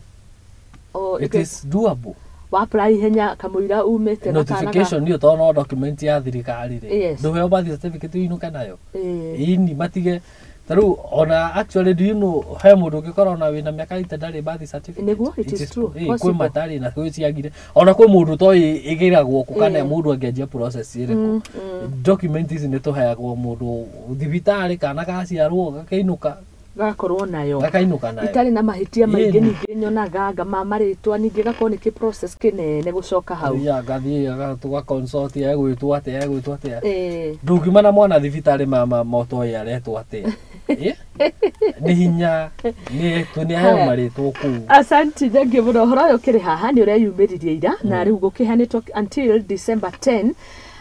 [SPEAKER 1] O,
[SPEAKER 5] It is doable.
[SPEAKER 1] Wa apply ihenya kamũira umĩte na kana
[SPEAKER 5] Notification niyo tondũ no document ya thirikari rĩ, ndũheo birth certificate ũinũke nayo. Ĩni matige ta rĩu ona actually, do you know he mũndũ ũngĩkorwo ona wĩna mĩaka ita ndarĩ birth certificate?
[SPEAKER 1] Nĩguo, it is true,
[SPEAKER 5] Kwĩ
[SPEAKER 1] possible.
[SPEAKER 5] matarĩ na kwĩ ciagire, ona kwĩ mũndũ toĩ ĩgĩragwo kũ kana mũndũ angĩanjia process ĩrĩkũ. Document ici nĩ tũheagwo mũndũ thibitarĩ, kana gaciarwo gakĩinũka.
[SPEAKER 1] Gagakorwo nayo.
[SPEAKER 5] Gakainũka nayo.
[SPEAKER 1] Itarĩ na mahĩtia maingĩ.
[SPEAKER 5] Ĩni.
[SPEAKER 1] Ningĩ nyonaga anga ma marĩtwa, ningĩ gakorwo nĩ kĩ process kĩnene gũcoka hau.
[SPEAKER 5] Thiaga ngathiĩ tũga consult, egwĩtwo atĩa, egwĩtwo atĩa.
[SPEAKER 1] Ĩĩ.
[SPEAKER 5] Ndũngiuma na mwana thibitarĩ mama motoĩ aretwo atĩa. Ĩ? Nĩ hinya nĩ aheo
[SPEAKER 1] Haya.
[SPEAKER 5] marĩtwo kũu.
[SPEAKER 1] Asanti, thengiũ mũno. Ũhoro ũyũ ũkĩrĩ haha nĩ ũreyumĩririe ira, na rĩu gũkĩheanĩtwo until December 10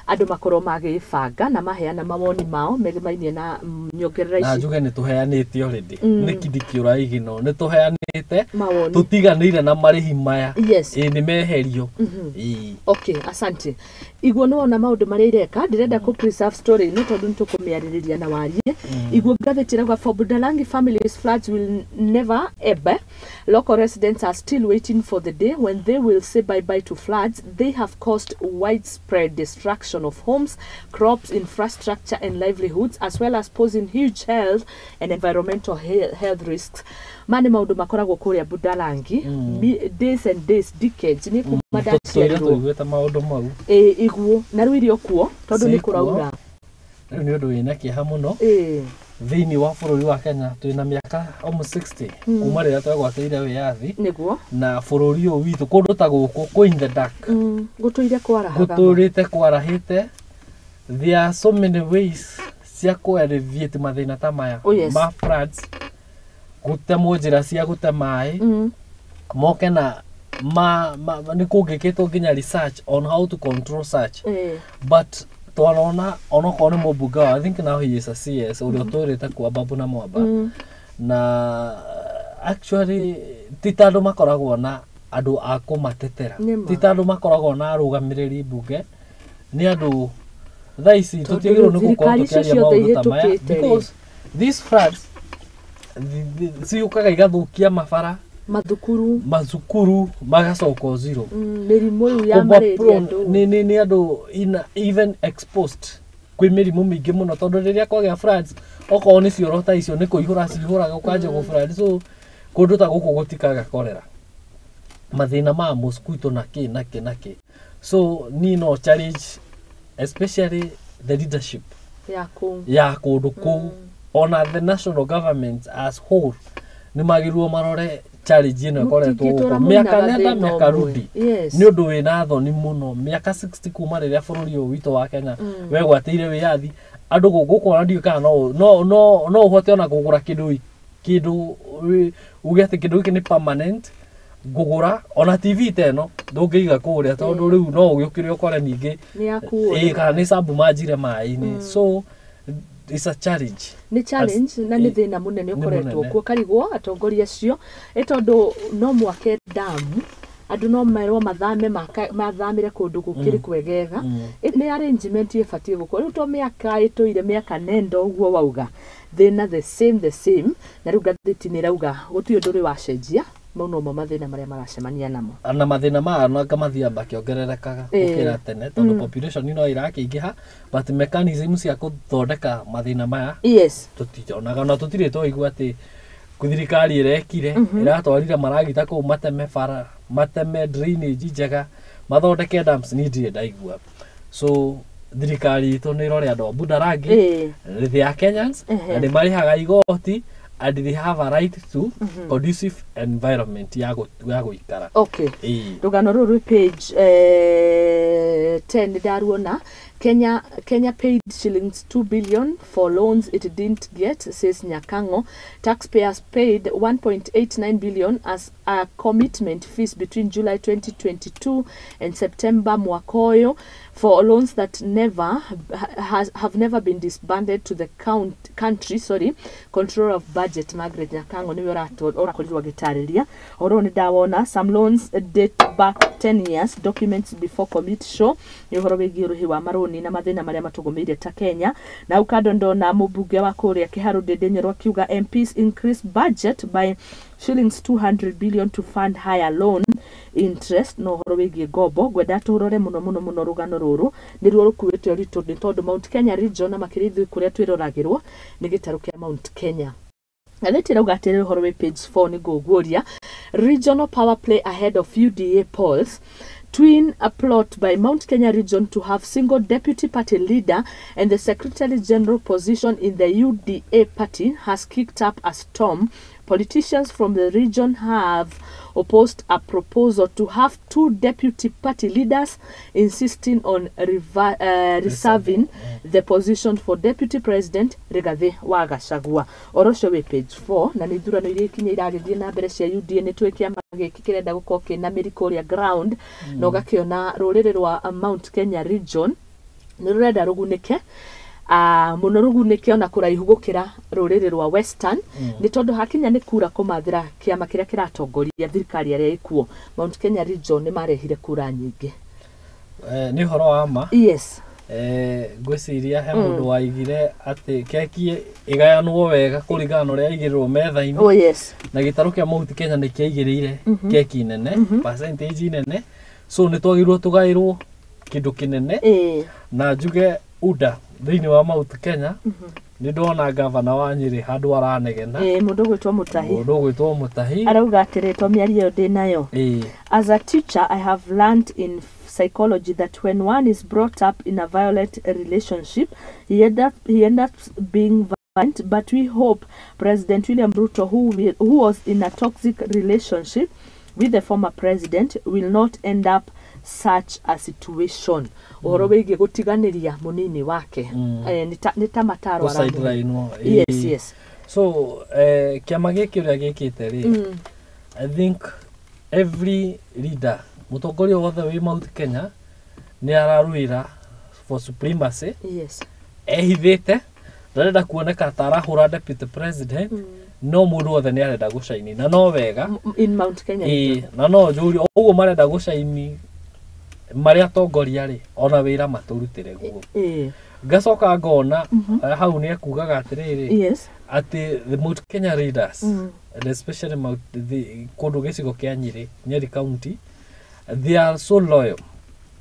[SPEAKER 1] andũ makorwo magĩbanga na maheana mawoni mao megemainie na nyongerera
[SPEAKER 5] Na
[SPEAKER 1] ici.
[SPEAKER 5] njuge nĩ tũheanĩte already, nĩ kindi kĩũraigino, nĩ tũheanĩte.
[SPEAKER 1] Mawoni.
[SPEAKER 5] Tũtiganĩire na marĩhi maya.
[SPEAKER 1] Yes.
[SPEAKER 5] Ĩ, nĩ meherio. Ĩ.
[SPEAKER 1] Okay, asante. Iguo nĩ wona maũndũ marĩa ireka, ndĩrenda kũ preserve story ĩno tondũ nĩ tũkũmĩarĩrĩria na warie. Iguo ngathĩti ĩrauga, "For Budalangi families, floods will never ebb. Local residents are still waiting for the day when they will say bye bye to floods. They have caused widespread destruction of homes, crops, infrastructure and livelihoods, as well as posing huge health and environmental health risks." Ma nĩ maũndũ makoragwo kũrĩa Budalangi days and days, decades, nĩ kuma
[SPEAKER 5] Tũtũire
[SPEAKER 1] ndaciarirwo.
[SPEAKER 5] Tũiguĩte maũndũ mau.
[SPEAKER 1] Ĩ, iguo na rĩu irio kuo tondũ nĩ
[SPEAKER 5] Ciĩkuo.
[SPEAKER 1] kũraura.
[SPEAKER 5] Rĩu nĩ ũndũ wĩna kĩeha mũno.
[SPEAKER 1] Ĩ.
[SPEAKER 5] Thĩinĩ wa bũrũri wa Kenya twĩna mĩaka almost 60 kuma rĩrĩa twegwatĩire wĩyathi, na bũrũri ũyũ witũ kũndũ ta gũkũ kwĩ in the dark.
[SPEAKER 1] Gũtũire kwarahaga.
[SPEAKER 5] Gũtũrĩte kwarahĩte. There are so many ways cia kũ alleviate mathĩna ta maya ma floods, gũtemwo njĩra cia gũte maĩ, moke na nĩ kũngĩkĩtwo nginya research on how to control such. But twarona onokorwo nĩ mũmbunge wa, I think now he is a CS, ũrĩa ũtũrĩte kwa Babu na Mwamba, na actually ti ta andũ makoragwo na andũ a kũmatetera.
[SPEAKER 1] Nĩma.
[SPEAKER 5] Ti ta andũ makoragwo na arũgamĩrĩri mbunge, nĩ andũ thaa ici
[SPEAKER 1] Tondũ
[SPEAKER 5] tũtiagĩrĩirwo nĩ gũkorwo
[SPEAKER 1] thirikari icio
[SPEAKER 5] tũkĩaria
[SPEAKER 1] ciothe
[SPEAKER 5] maũndũ ta maya,
[SPEAKER 1] ihĩtũkĩte rĩ.
[SPEAKER 5] because these floods ciũkaga igathũkia mabara,
[SPEAKER 1] mathukuru,
[SPEAKER 5] macukuru magacoka o zero.
[SPEAKER 1] Mĩrimũ rĩu ya
[SPEAKER 5] Kũba
[SPEAKER 1] malaria
[SPEAKER 5] prone
[SPEAKER 1] ndũ.
[SPEAKER 5] nĩ andũ even exposed kwĩ mĩrimũ mĩingĩ mũno, tondũ rĩrĩa kwagĩa floods, okorwo nĩ cioro ta icio nĩ kũihũra cihũraga ũkanjia gũ flood, so kũndũ ta gũkũ gũtikaga korera, mathĩna ma mosquito na kĩ na kĩ na kĩ. So niĩ no challenge especially the leadership
[SPEAKER 1] ya kũu,
[SPEAKER 5] ya kũndũ kũu, ona the national government as whole, nĩ magĩrĩirwo marore challenge ĩno ĩkoretwo
[SPEAKER 1] Mũtingĩtũra
[SPEAKER 5] gũkũ mĩaka
[SPEAKER 1] mũinaga
[SPEAKER 5] nenda
[SPEAKER 1] thĩna
[SPEAKER 5] mĩaka
[SPEAKER 1] ũmwe.
[SPEAKER 5] rudi. Nĩ ũndũ wĩna thoni mũno, mĩaka 60 kuma rĩrĩa bũrũri ũyũ witũ wa Kenya wegwatĩire wĩyathi, andũ gũkũ ona ndiũĩ kana no ũhote ona kũgũra kĩndũ uge atĩ kĩndũ gĩkĩ nĩ permanent ngũgũra. Ona TV ta ĩno ndũngĩiga kũrĩa, tondũ rĩu no ũgĩũkĩre ũkore ningĩ
[SPEAKER 1] nĩ yakuo.
[SPEAKER 5] Ĩĩ, kana nĩ submergire maĩ-inĩ, so it's a challenge.
[SPEAKER 1] Nĩ challenge na nĩ thĩna mũnene
[SPEAKER 5] Nĩ
[SPEAKER 1] ũkoretwo
[SPEAKER 5] mũnene.
[SPEAKER 1] kuo, karigwo atongoria acio ĩ tondũ no mwake damu, andũ no merwo mathame mathamĩre kũndũ gũkĩrĩ kwegega. Nĩ arrangement ĩbatiĩ gũkorwo rĩu to mĩaka ĩtũire mĩaka nenda ũguo wauga thĩna the same the same, na rĩu ngathĩti nĩ ĩrauga gũtirĩ ũndũ ũrĩ wacenjia. Mau nomo mathĩna marĩa maracemania namo.
[SPEAKER 5] Na mathĩna maya nanga mathiaga makĩongererekaga gũkĩra tene, tondũ population no ĩrakĩingĩha, but mechanism cia gũthondeka mathĩna maya tũtionaga, na tũtirĩ twaigua atĩ thirikari ĩrekire, ĩratwarire maragita kũu mateme bara, mateme drainage njega, mathondeke dams. Niĩ ndirĩ ndaigua. So thirikari itũ nĩ ĩrore andũ a Budalangi. They are Kenyans na nĩ marĩhaga igoti, and they have a right to conducive environment ya gũikara.
[SPEAKER 1] Okay. Rũgano rũrũ rwĩ page 10 nĩ ndaruona. Kenya paid shillings 2 billion for loans it didn't get, says Nyakango. Taxpayers paid 1.89 billion as a commitment fees between July 2022 and September mwaka ũyũ for loans that never has, have never been disbanded to the country. Sorry, Controller of Budget Margaret Nyakango niwe ũrakorirwo agĩtarĩria ũhoro ũyũ. Nĩ ndawona some loans date back 10 years, documents before committee show. Nĩ ũhoro wĩgiĩ ũrĩhi wa marũni na mathĩna marĩa matũgũmĩire ta Kenya. Na hau kando ndona mũmbunge wa kũrĩa Kĩharũ Ndĩndĩ Nyoro akiuga MPs increase budget by shillings 200 billion to fund higher loan interest. No ũhoro wĩgiĩ ngombo ngwenda tũrore mũno mũno mũno. Rũgano rũrũ nĩruo rũkuĩte ũritũ, nĩ tondũ Mount Kenya region na makĩria ithuĩ kũrĩa twĩroragĩrwo nĩ gĩtarũ kĩa Mount Kenya. Ngathĩti ĩrauga atĩrĩ, ũhoro wĩ page 4 nĩ ngũguũria, "Regional power play ahead of UDA polls." Twin a plot by Mount Kenya region to have single deputy party leader and the secretary general position in the UDA party has kicked up a storm. Politicians from the region have opposed a proposal to have two deputy party leaders, insisting on reserving the position for Deputy President Rigathi wa Gachagua. Ũhoro ũcio wĩ page 4, na nĩ ithurano iria ikinya iragĩthiĩ na mbere cia UDA. Nĩ tũĩ kĩama gĩkĩ kĩrenda gũkorwo kĩna mĩri kũrĩa ground, na ũgakĩona rũrĩrĩ rwa Mount Kenya region nĩ rũrenda rũgunĩke mũno, rũgunĩke ona kũraihu gũkĩra rũrĩrĩ rwa Western, nĩ tondũ hakinya nĩ kura kũmathĩra kĩama kĩrĩa kĩratongoria thirikari arĩa ĩkuo, Mount Kenya region nĩ marehire kura nyingĩ.
[SPEAKER 5] Nĩ ũhoro wa ma. Ngwĩciria he mũndũ waigire atĩ keki ĩgayanwo wega kũringana na ũrĩa ĩigĩrĩrwo metha-inĩ.
[SPEAKER 1] Oh yes.
[SPEAKER 5] Na gĩtarũ kĩa Mount Kenya nĩ kĩaigĩrĩire keki nene, percentage nene, so nĩ twagĩrĩirwo tũgaĩrwo kĩndũ kĩnene. Na njuge UDA thĩinĩ wa Mount Kenya, nĩ ndona gavana wa Nyĩrĩ handũ aranegena.
[SPEAKER 1] Mũndũ ũgwĩtwo Mũtahi.
[SPEAKER 5] Mũndũ ũgwĩtwo Mũtahi.
[SPEAKER 1] Arauga atĩrĩ, to mĩario ĩyo ndĩ nayo. As a teacher, I have learned in psychology that when one is brought up in a violent relationship, he end up being violent. But we hope President William Ruto, who was in a toxic relationship with the former president, will not end up such a situation. Ũhoro wĩgiĩ gũtiganĩria mũnini wake. Nĩ ta mataro aramũhe.
[SPEAKER 5] Gũsideline-wo.
[SPEAKER 1] Yes.
[SPEAKER 5] So kĩama gĩkĩ ũrĩa gĩkĩte rĩ, I think every leader, mũtongoria wothe wĩ Mount Kenya nĩ ararũĩra for supremacy. Ehithĩte, ndarenda kuoneka ta arahũra deputy president, no mũndũ wothe nĩ arenda gũcaini, na no wega.
[SPEAKER 1] In Mount Kenya.
[SPEAKER 5] Ĩĩ, na no njũrie ũguo marenda gũcaini marĩ atongoria rĩ, ona wĩra matũrutĩre guo. Ngacoka ngona hau nĩ ekugaga atĩrĩrĩ, atĩ the Mount Kenya leaders, and especially kũndũ gĩcigo kĩa Nyĩrĩ, Nyeri County, they are so loyal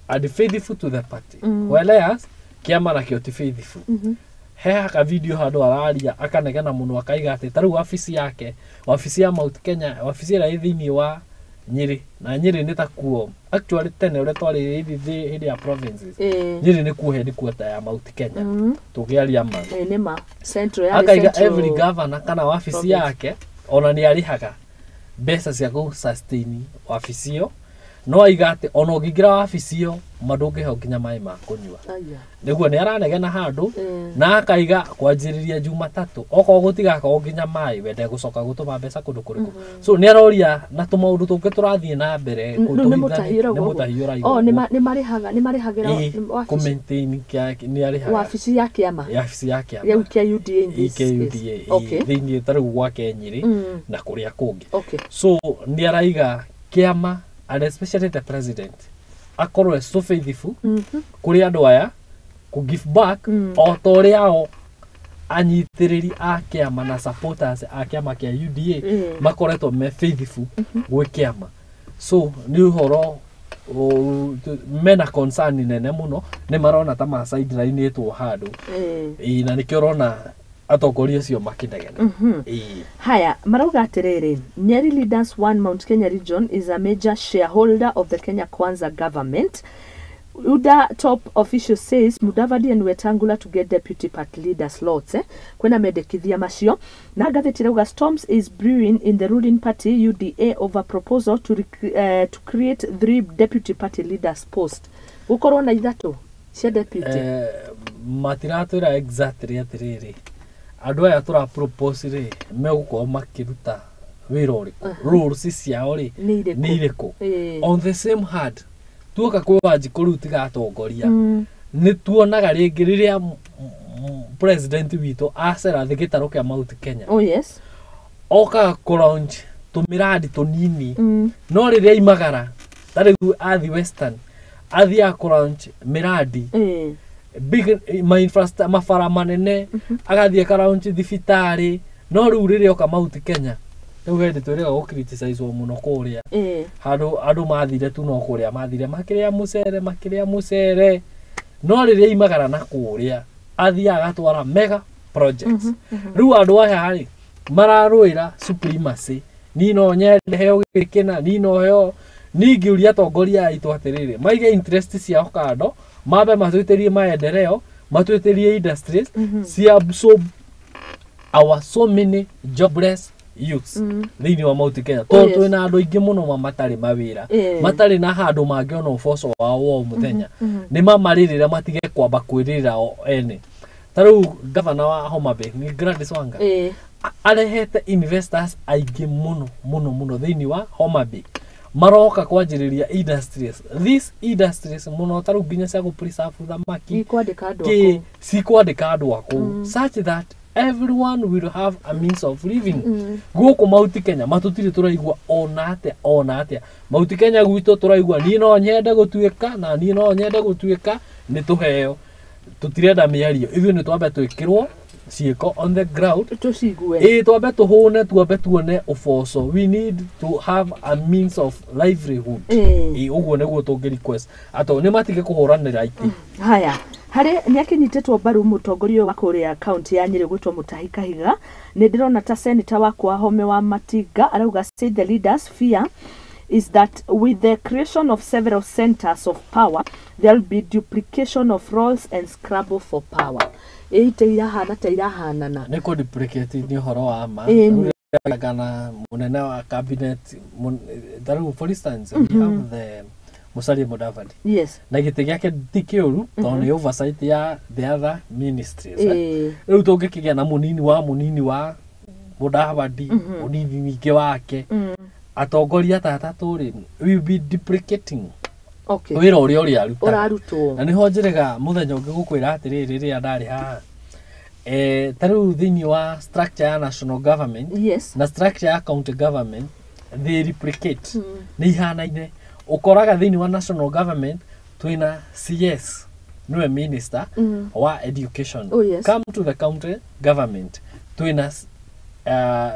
[SPEAKER 5] and faithful to the party, whereas kĩama nakĩo ti faithful. He ka video handũ araria akanegena mũno, akaiga atĩ ta rĩu wabici yake, wabici ya Mount Kenya, wabici ĩrĩa ĩ thĩinĩ wa Nyĩrĩ, na Nyĩrĩ nĩ ta kuo actually tene ũrĩa twarĩ hĩndĩ ya provinces, Nyĩrĩ nĩ kuo headquarter ya Mount Kenya, tũkĩaria ma.
[SPEAKER 1] Nĩ ma central yarĩ
[SPEAKER 5] Akaiga
[SPEAKER 1] central
[SPEAKER 5] every governor kana wabici
[SPEAKER 1] province.
[SPEAKER 5] yake ona nĩ arĩhaga mbeca cia kũ sustain wabici ĩyo, no aiga atĩ ona ũngĩingĩra wabici ĩyo ma ndũngĩheo nginya maĩ ma kũnyua.
[SPEAKER 1] Aya.
[SPEAKER 5] Nĩguo nĩ aranegena handũ, na akaiga kwanjĩrĩria Jumatatũ okorwo gũtigakorwo nginya maĩ, we ndegũcoka gũtũma mbeca kũndũ kũrĩkũ. So nĩ aroria na tũmaũndũ tũngĩ tũrathiĩ na mbere.
[SPEAKER 1] Rĩu nĩ Mũtahi ũrauga
[SPEAKER 5] Nĩ
[SPEAKER 1] ũguo?
[SPEAKER 5] Mũtahi ũrauga
[SPEAKER 1] Oh,
[SPEAKER 5] ũguo.
[SPEAKER 1] nĩ marĩhaga, nĩ marĩhagĩra wabici.
[SPEAKER 5] Kũ-maintain nĩ arĩhaga.
[SPEAKER 1] Wabici ya kĩama.
[SPEAKER 5] Wabici ya kĩama.
[SPEAKER 1] Rĩu kĩa UDA in this case.
[SPEAKER 5] KUDA thĩinĩ ta rĩu gwake Nyĩrĩ na kũrĩa kũngĩ. So nĩ araiga kĩama and especially the president akorwo e so faithful kũrĩ andũ aya kũ give back, o ta ũrĩa o anyitĩrĩri a kĩama na supporters a kĩama kĩa UDA makoretwo me faithful gwĩ kĩama. So nĩ ũhoro mena concern nene mũno, nĩ marona ta ma sideline-ĩtwo handũ. Ĩĩ, na nĩkĩo ũrona atongoria acio makĩnegena. Ĩĩ.
[SPEAKER 1] Haya, marauga atĩrĩrĩ, Nyeri leaders one Mount Kenya region is a major shareholder of the Kenya Kwanza government. UDA top official says Mudavadi and Wetangula to get deputy party leader slots. Kwena mendekithia macio, na ngathĩti rauga storms is brewing in the ruling party UDA over proposal to create three deputy party leaders post, gũkorwo na ithatũ cia deputy.
[SPEAKER 5] Matiratwĩra exactly atĩrĩrĩ, andũ aya tũra propose rĩ, megũkorwo makĩruta wĩra ũrĩkũ, roles ciao rĩ
[SPEAKER 1] Nĩ irĩkũ?
[SPEAKER 5] Nĩ irĩkũ? On the same hand, tuoka kwĩ Wanjikũ rĩu tigatongoria, nĩ tuonaga rĩngĩ rĩrĩa president witũ acera thĩ gĩtarũ kĩa Mount Kenya,
[SPEAKER 1] Oh yes.
[SPEAKER 5] okaga kũ launch tũmĩrandi tũnini, no rĩrĩa imagara ta rĩu athi Western, athiaga kũ launch mĩrandi big ma infrastructure, mabara manene, agathiĩ aka launch thibitarĩ, no rĩu rĩrĩa oka Mount Kenya, rĩu hĩndĩ twĩrĩga gũ criticize mũno kũrĩa handũ andũ mathire tu no kũrĩa mathire makĩrĩa mũcere, makĩrĩa mũcere, no rĩrĩa imagara na kũrĩa athiaga agatwara mega projects. Rĩu andũ aya rĩ mararũĩra supremacy, niĩ no nyende heo gĩkĩ na niĩ no heo. Ningĩũria atongoria aitũ atĩrĩrĩ, maige interest ciao kando, mambe matwĩtĩrie maendeleo, matwĩtĩrie industries cia absorb our so many jobless youths thĩinĩ wa Mount Kenya, tondũ
[SPEAKER 1] Yes.
[SPEAKER 5] twĩna andũ aingĩ mũno ma matarĩ mawĩra, matarĩ na handũ mangĩona ũboco wao wa o mũthenya. Nĩ mamarĩrĩra, matige kwamba kwĩrĩra o ene. Ta rĩu gavana wa Homa Bay nĩ Gladys Wanga, arehete investors aingĩ mũno mũno mũno thĩinĩ wa Homa Bay, maroka kwanjĩrĩria industries, these industries mũno ta rĩu nginya cia gũ thamaki
[SPEAKER 1] ikwandĩka andũ
[SPEAKER 5] kĩ
[SPEAKER 1] akũu.
[SPEAKER 5] Cikwandĩka andũ akũu such that everyone will have a means of living. Gũkũ Mount Kenya matũtirĩ tũraigua ona atĩa, ona atĩa. Mount Kenya gwitũ tũraigua niĩ no nyende gũtuĩka, na niĩ no nyende gũtuĩka, nĩ tũheo. Tũtirenda mĩario, ithuĩ nĩ twambe twĩkĩrwo ciĩko on the ground.
[SPEAKER 1] Tũcigue.
[SPEAKER 5] Ĩĩ, twambe tũhũne, twambe tuone ũboco. We need to have a means of livelihood. Ĩĩ, ũguo nĩguo tũngĩ request ato nĩ matige kũhũranĩra itĩ.
[SPEAKER 1] Haya, harĩ nĩ akĩnyitĩtwo mbaru mũtongoria ũyũ wa kũrĩa kaunti ya Nyĩrĩ gwĩtwo Mutahi Kahiga. Nĩ ndĩrona ta seneta wakwa Home wa Matinga arauga, "Say the leaders fear is that with the creation of several centers of power there will be duplication of roles and scramble for power." Ĩ ite irahana ta irahanana.
[SPEAKER 5] Nĩ kũ duplicate, nĩ ũhoro wa ma.
[SPEAKER 1] Ĩĩ.
[SPEAKER 5] Rĩu kana mũnene wa cabinet ta rĩu for instance we have the Musalia Mudavadi, na gĩtĩ gĩake ti kĩũru tondũ nĩ oversight ya the other ministries, eh. Rĩu tũngĩkĩgĩa na mũnini wa mũnini wa Mudavadi, mũnini ningĩ wake, atongoria ta atatũ rĩ, we will be duplicating wĩra ũrĩa ũrĩa arutaga.
[SPEAKER 1] Ũrarutwo.
[SPEAKER 5] Na nĩho njĩrĩga mũthenya ũngĩ gũkwĩra atĩrĩrĩ, rĩrĩa ndarĩ haha, ta rĩu thĩinĩ wa structure ya national government na structure ya county government, they replicate, nĩ ihanaine. Ũkoraga thĩinĩ wa national government twĩna CS nĩwe minister wa education.
[SPEAKER 1] Oh, yes.
[SPEAKER 5] Come to the county government, twĩna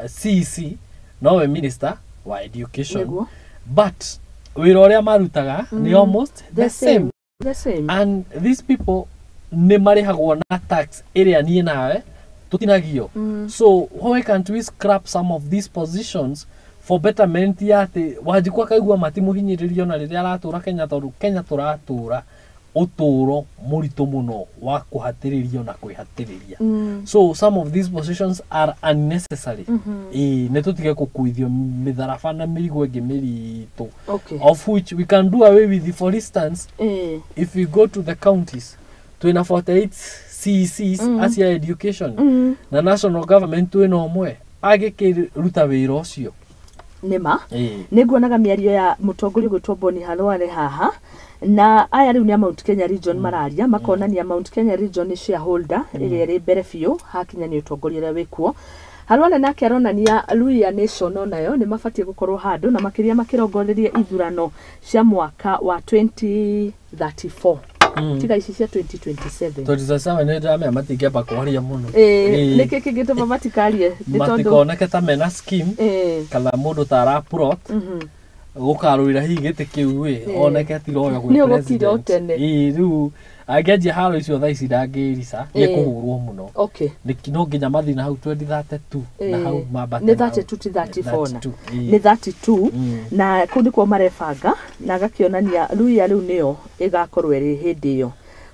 [SPEAKER 5] CEC nowe minister wa education. But wĩra ũrĩa marutaga nĩ almost the same.
[SPEAKER 1] The same.
[SPEAKER 5] And these people nĩ marĩhagwo na tax ĩrĩa niĩ nawe tũtinagio. So why can't we scrap some of these positions for betterment ya atĩ Wanjikũ akaigua matimũhinyĩrĩrio na rĩrĩa aratũra Kenya, tondũ Kenya tũratũra ũtũro mũritũ mũno wa kũhatĩrĩrio na kwĩhatĩrĩria. So some of these positions are unnecessary. Ĩĩ, nĩ tũtige gũkuithio mĩtharaba na mĩrigo ĩngĩ mĩritũ, of which we can do away with. For instance, if we go to the counties, twĩna 48 CECs acia education, na national government twĩna ũmwe agĩkĩruta wĩra ũcio.
[SPEAKER 1] Nĩma.
[SPEAKER 5] Ĩĩ.
[SPEAKER 1] Nĩ nguonaga mĩario ya mũtongoria gwĩtwo Boni Halwale haha, na aya rĩu nĩ a Mount Kenya region mararia, makonania Mount Kenya region nĩ shareholder ĩrĩa ĩrĩ mbere biũ hakinya nĩ ũtongoria ũrĩa wĩkuo. Halwale nake aronania Luhya Nation onayo nĩ mabatiĩ gũkorwo handũ, na makĩria makĩrongoreria ithurano cia mwaka wa 2034, tiga ici cia 2027.
[SPEAKER 5] 2027 nĩ ndĩramenya matingĩamba kwaria mũno.
[SPEAKER 1] Ĩĩ,
[SPEAKER 5] Ĩĩ.
[SPEAKER 1] nĩkĩ kĩngĩtũma matikarie? Nĩ tondũ
[SPEAKER 5] Matikoneke ta mena scheme kana mũndũ ta ara plot gũkarũĩra hihi gĩtĩ kĩu ĩ, oneke tiroyo gwĩ
[SPEAKER 1] Nĩ ũgũkira o
[SPEAKER 5] president.
[SPEAKER 1] tene.
[SPEAKER 5] Ĩĩ, rĩu angĩanjia haro icio thaa ici ndangĩrica, nĩ ekũhũrwo mũno. No nginya mathiĩ na hau 2032 na hau mambate
[SPEAKER 1] Nĩ
[SPEAKER 5] na hau.
[SPEAKER 1] 32 ti 34 na
[SPEAKER 5] 32, ĩĩ.
[SPEAKER 1] Nĩ 32. Na kũu nĩkuo marebanga, na agakĩonania Luhya rĩu nĩyo ĩgakorwo ĩrĩ hĩndĩ ĩyo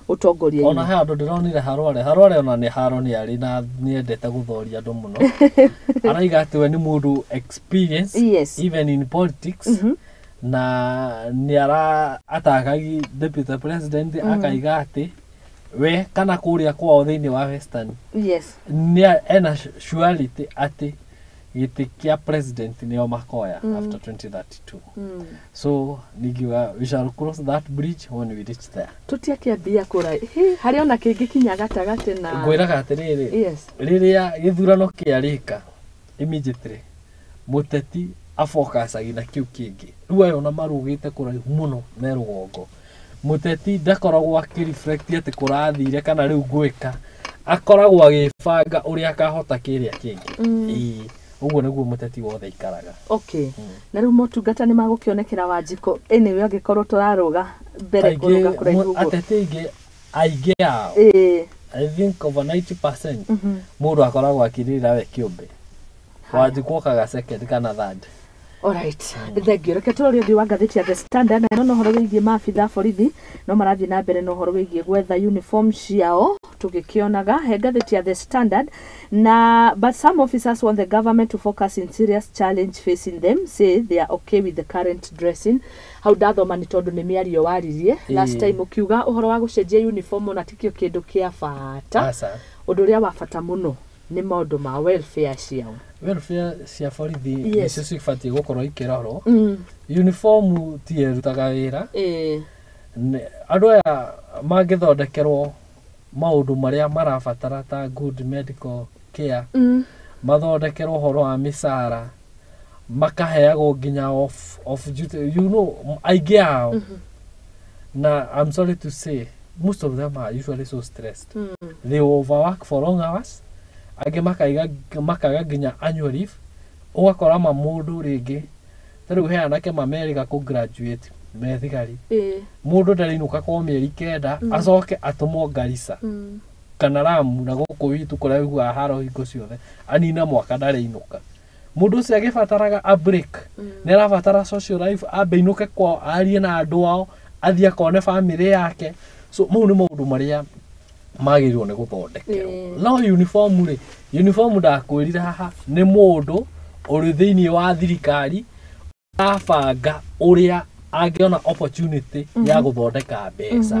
[SPEAKER 1] ũtongoria-inĩ.
[SPEAKER 5] Ona he andũ ndĩronire Harware, Harware ona nĩ haro nĩ arĩ na nĩendete gũthoria andũ mũno, araiga atĩ we nĩ mũndũ experience even in politics, na nĩ ara atakagi deputy president, akaiga atĩ we kana kũrĩa kwao thĩinĩ wa Western nĩ ena surety atĩ gĩtĩ kĩa president nĩo makoya after 2032. So ningiuga we shall cross that bridge when we reach there.
[SPEAKER 1] Tũtiakĩambia kũra. Hĩ, harĩ ona kĩngĩ kinya gatagatĩ na
[SPEAKER 5] Ngwĩraga atĩrĩrĩ, rĩrĩa gĩthurano kĩarĩka, immediately mũteti afocusagi na kĩu kĩngĩ. Rĩu aya ona marũgĩte kũraihu mũno me rũgongo, mũteti ndakoragwo akĩreflect atĩ kũrathire kana rĩu ngwĩka, akoragwo agĩbanga ũrĩa akahota kĩrĩa kĩngĩ. Ĩĩ, ũguo nĩguo mũteti wothe aikaraga.
[SPEAKER 1] Okay, na rĩu motungata nĩ magũkĩonekera Wanjikũ anyway, angĩkorwo tũrarũga mbere
[SPEAKER 5] Kaingĩ
[SPEAKER 1] kũrũga kũraihu ũguo?
[SPEAKER 5] Ateti aingĩ ao, I think over 90%, mũndũ akoragwo akĩrĩra we kĩũmbe. Wanjikũ okaga second kana third.
[SPEAKER 1] Alright, thank you. Reke tũrore ũthiũ wa ngathĩti ya The Standard na ĩno no ũhoro wĩgiĩ maabitha a borithi no marathiĩ na mbere na ũhoro wĩgiĩ gwetha uniform ciao tũgĩkĩonaga he ngathĩti ya The Standard na but some officers want the government to focus in serious challenge facing them, say they are okay with the current dressing. Hau ndathoma nĩ tondũ nĩ mĩario waririe last time ũkiuga ũhoro wa gũcenjia uniform ona tikio kĩndũ kĩa bata.
[SPEAKER 5] Aca.
[SPEAKER 1] Ũndũ ũrĩa wa bata mũno nĩ maũndũ ma welfare ciao.
[SPEAKER 5] Welfare cia borithi
[SPEAKER 1] Yes.
[SPEAKER 5] nĩcio cibatiĩ gũkorwo ikĩrorwo. Uniform ti ĩrutaga wĩra. Andũ aya mangĩthondekerwo maũndũ marĩa marabatara ta good medical care, mathondekerwo ũhoro wa mĩcara, makaheagwo nginya off duty, you know, aingĩ ao. Na I'm sorry to say, most of them are usually so stressed. They overwork for long hours, angĩ makaiga makaga nginya annual leave. Ũgakora ma mũndũ rĩngĩ ta rĩu he anake mamerĩga kũ graduate me thigari, mũndũ ndarĩinũka kwa mĩeri 9, acoke atũmwo Garissa kana Lamu na gũkũ witũ kũrĩa wĩiguaga haro hingo ciothe, anine mwaka ndarĩinũka. Mũndũ ũcio agĩbataraga a break, nĩ arabatara social life, ambe ainũke kwao arie na andũ ao, athiĩ akone bamĩrĩ yake. So mau nĩ maũndũ marĩa magĩrĩirwo nĩ gũthondekerwo. No uniform rĩ, uniform ndakwĩrire haha nĩ mũndũ ũrĩ thĩinĩ wa thirikari arabanga ũrĩa angĩona opportunity ya gũthondeka mbeca.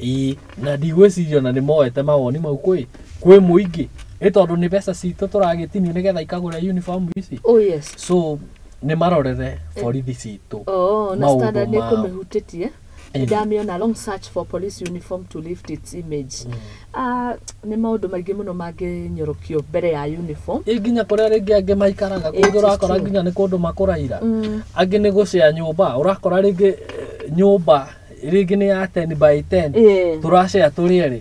[SPEAKER 5] Ĩĩ, na ndigwĩciria ona nĩ moete mawoni mau kwĩ mũingĩ, ĩ tondũ nĩ mbeca citũ tũragĩtinio nĩgetha ikagũra uniform ici.
[SPEAKER 1] Oh yes.
[SPEAKER 5] So nĩ marorere borithi citũ.
[SPEAKER 1] Oh, na
[SPEAKER 5] maũndũ
[SPEAKER 1] Standard nĩ
[SPEAKER 5] mao.
[SPEAKER 1] kũmĩhutĩtie. Ndamĩona long search for police uniform to lift its image. Ah, nĩ maũndũ maingĩ mũno mangĩnyorokio mbere ya uniform.
[SPEAKER 5] Ĩ nginya kũrĩa rĩngĩ angĩ maikaraga
[SPEAKER 1] It
[SPEAKER 5] kũngĩ
[SPEAKER 1] is
[SPEAKER 5] ũrakora
[SPEAKER 1] true.
[SPEAKER 5] nginya nĩ kũndũ makũraira, angĩ nĩ gũcea nyũmba, ũrakora rĩngĩ nyũmba rĩngĩ nĩ ya 10 by 10, tũracea tũrĩ erĩ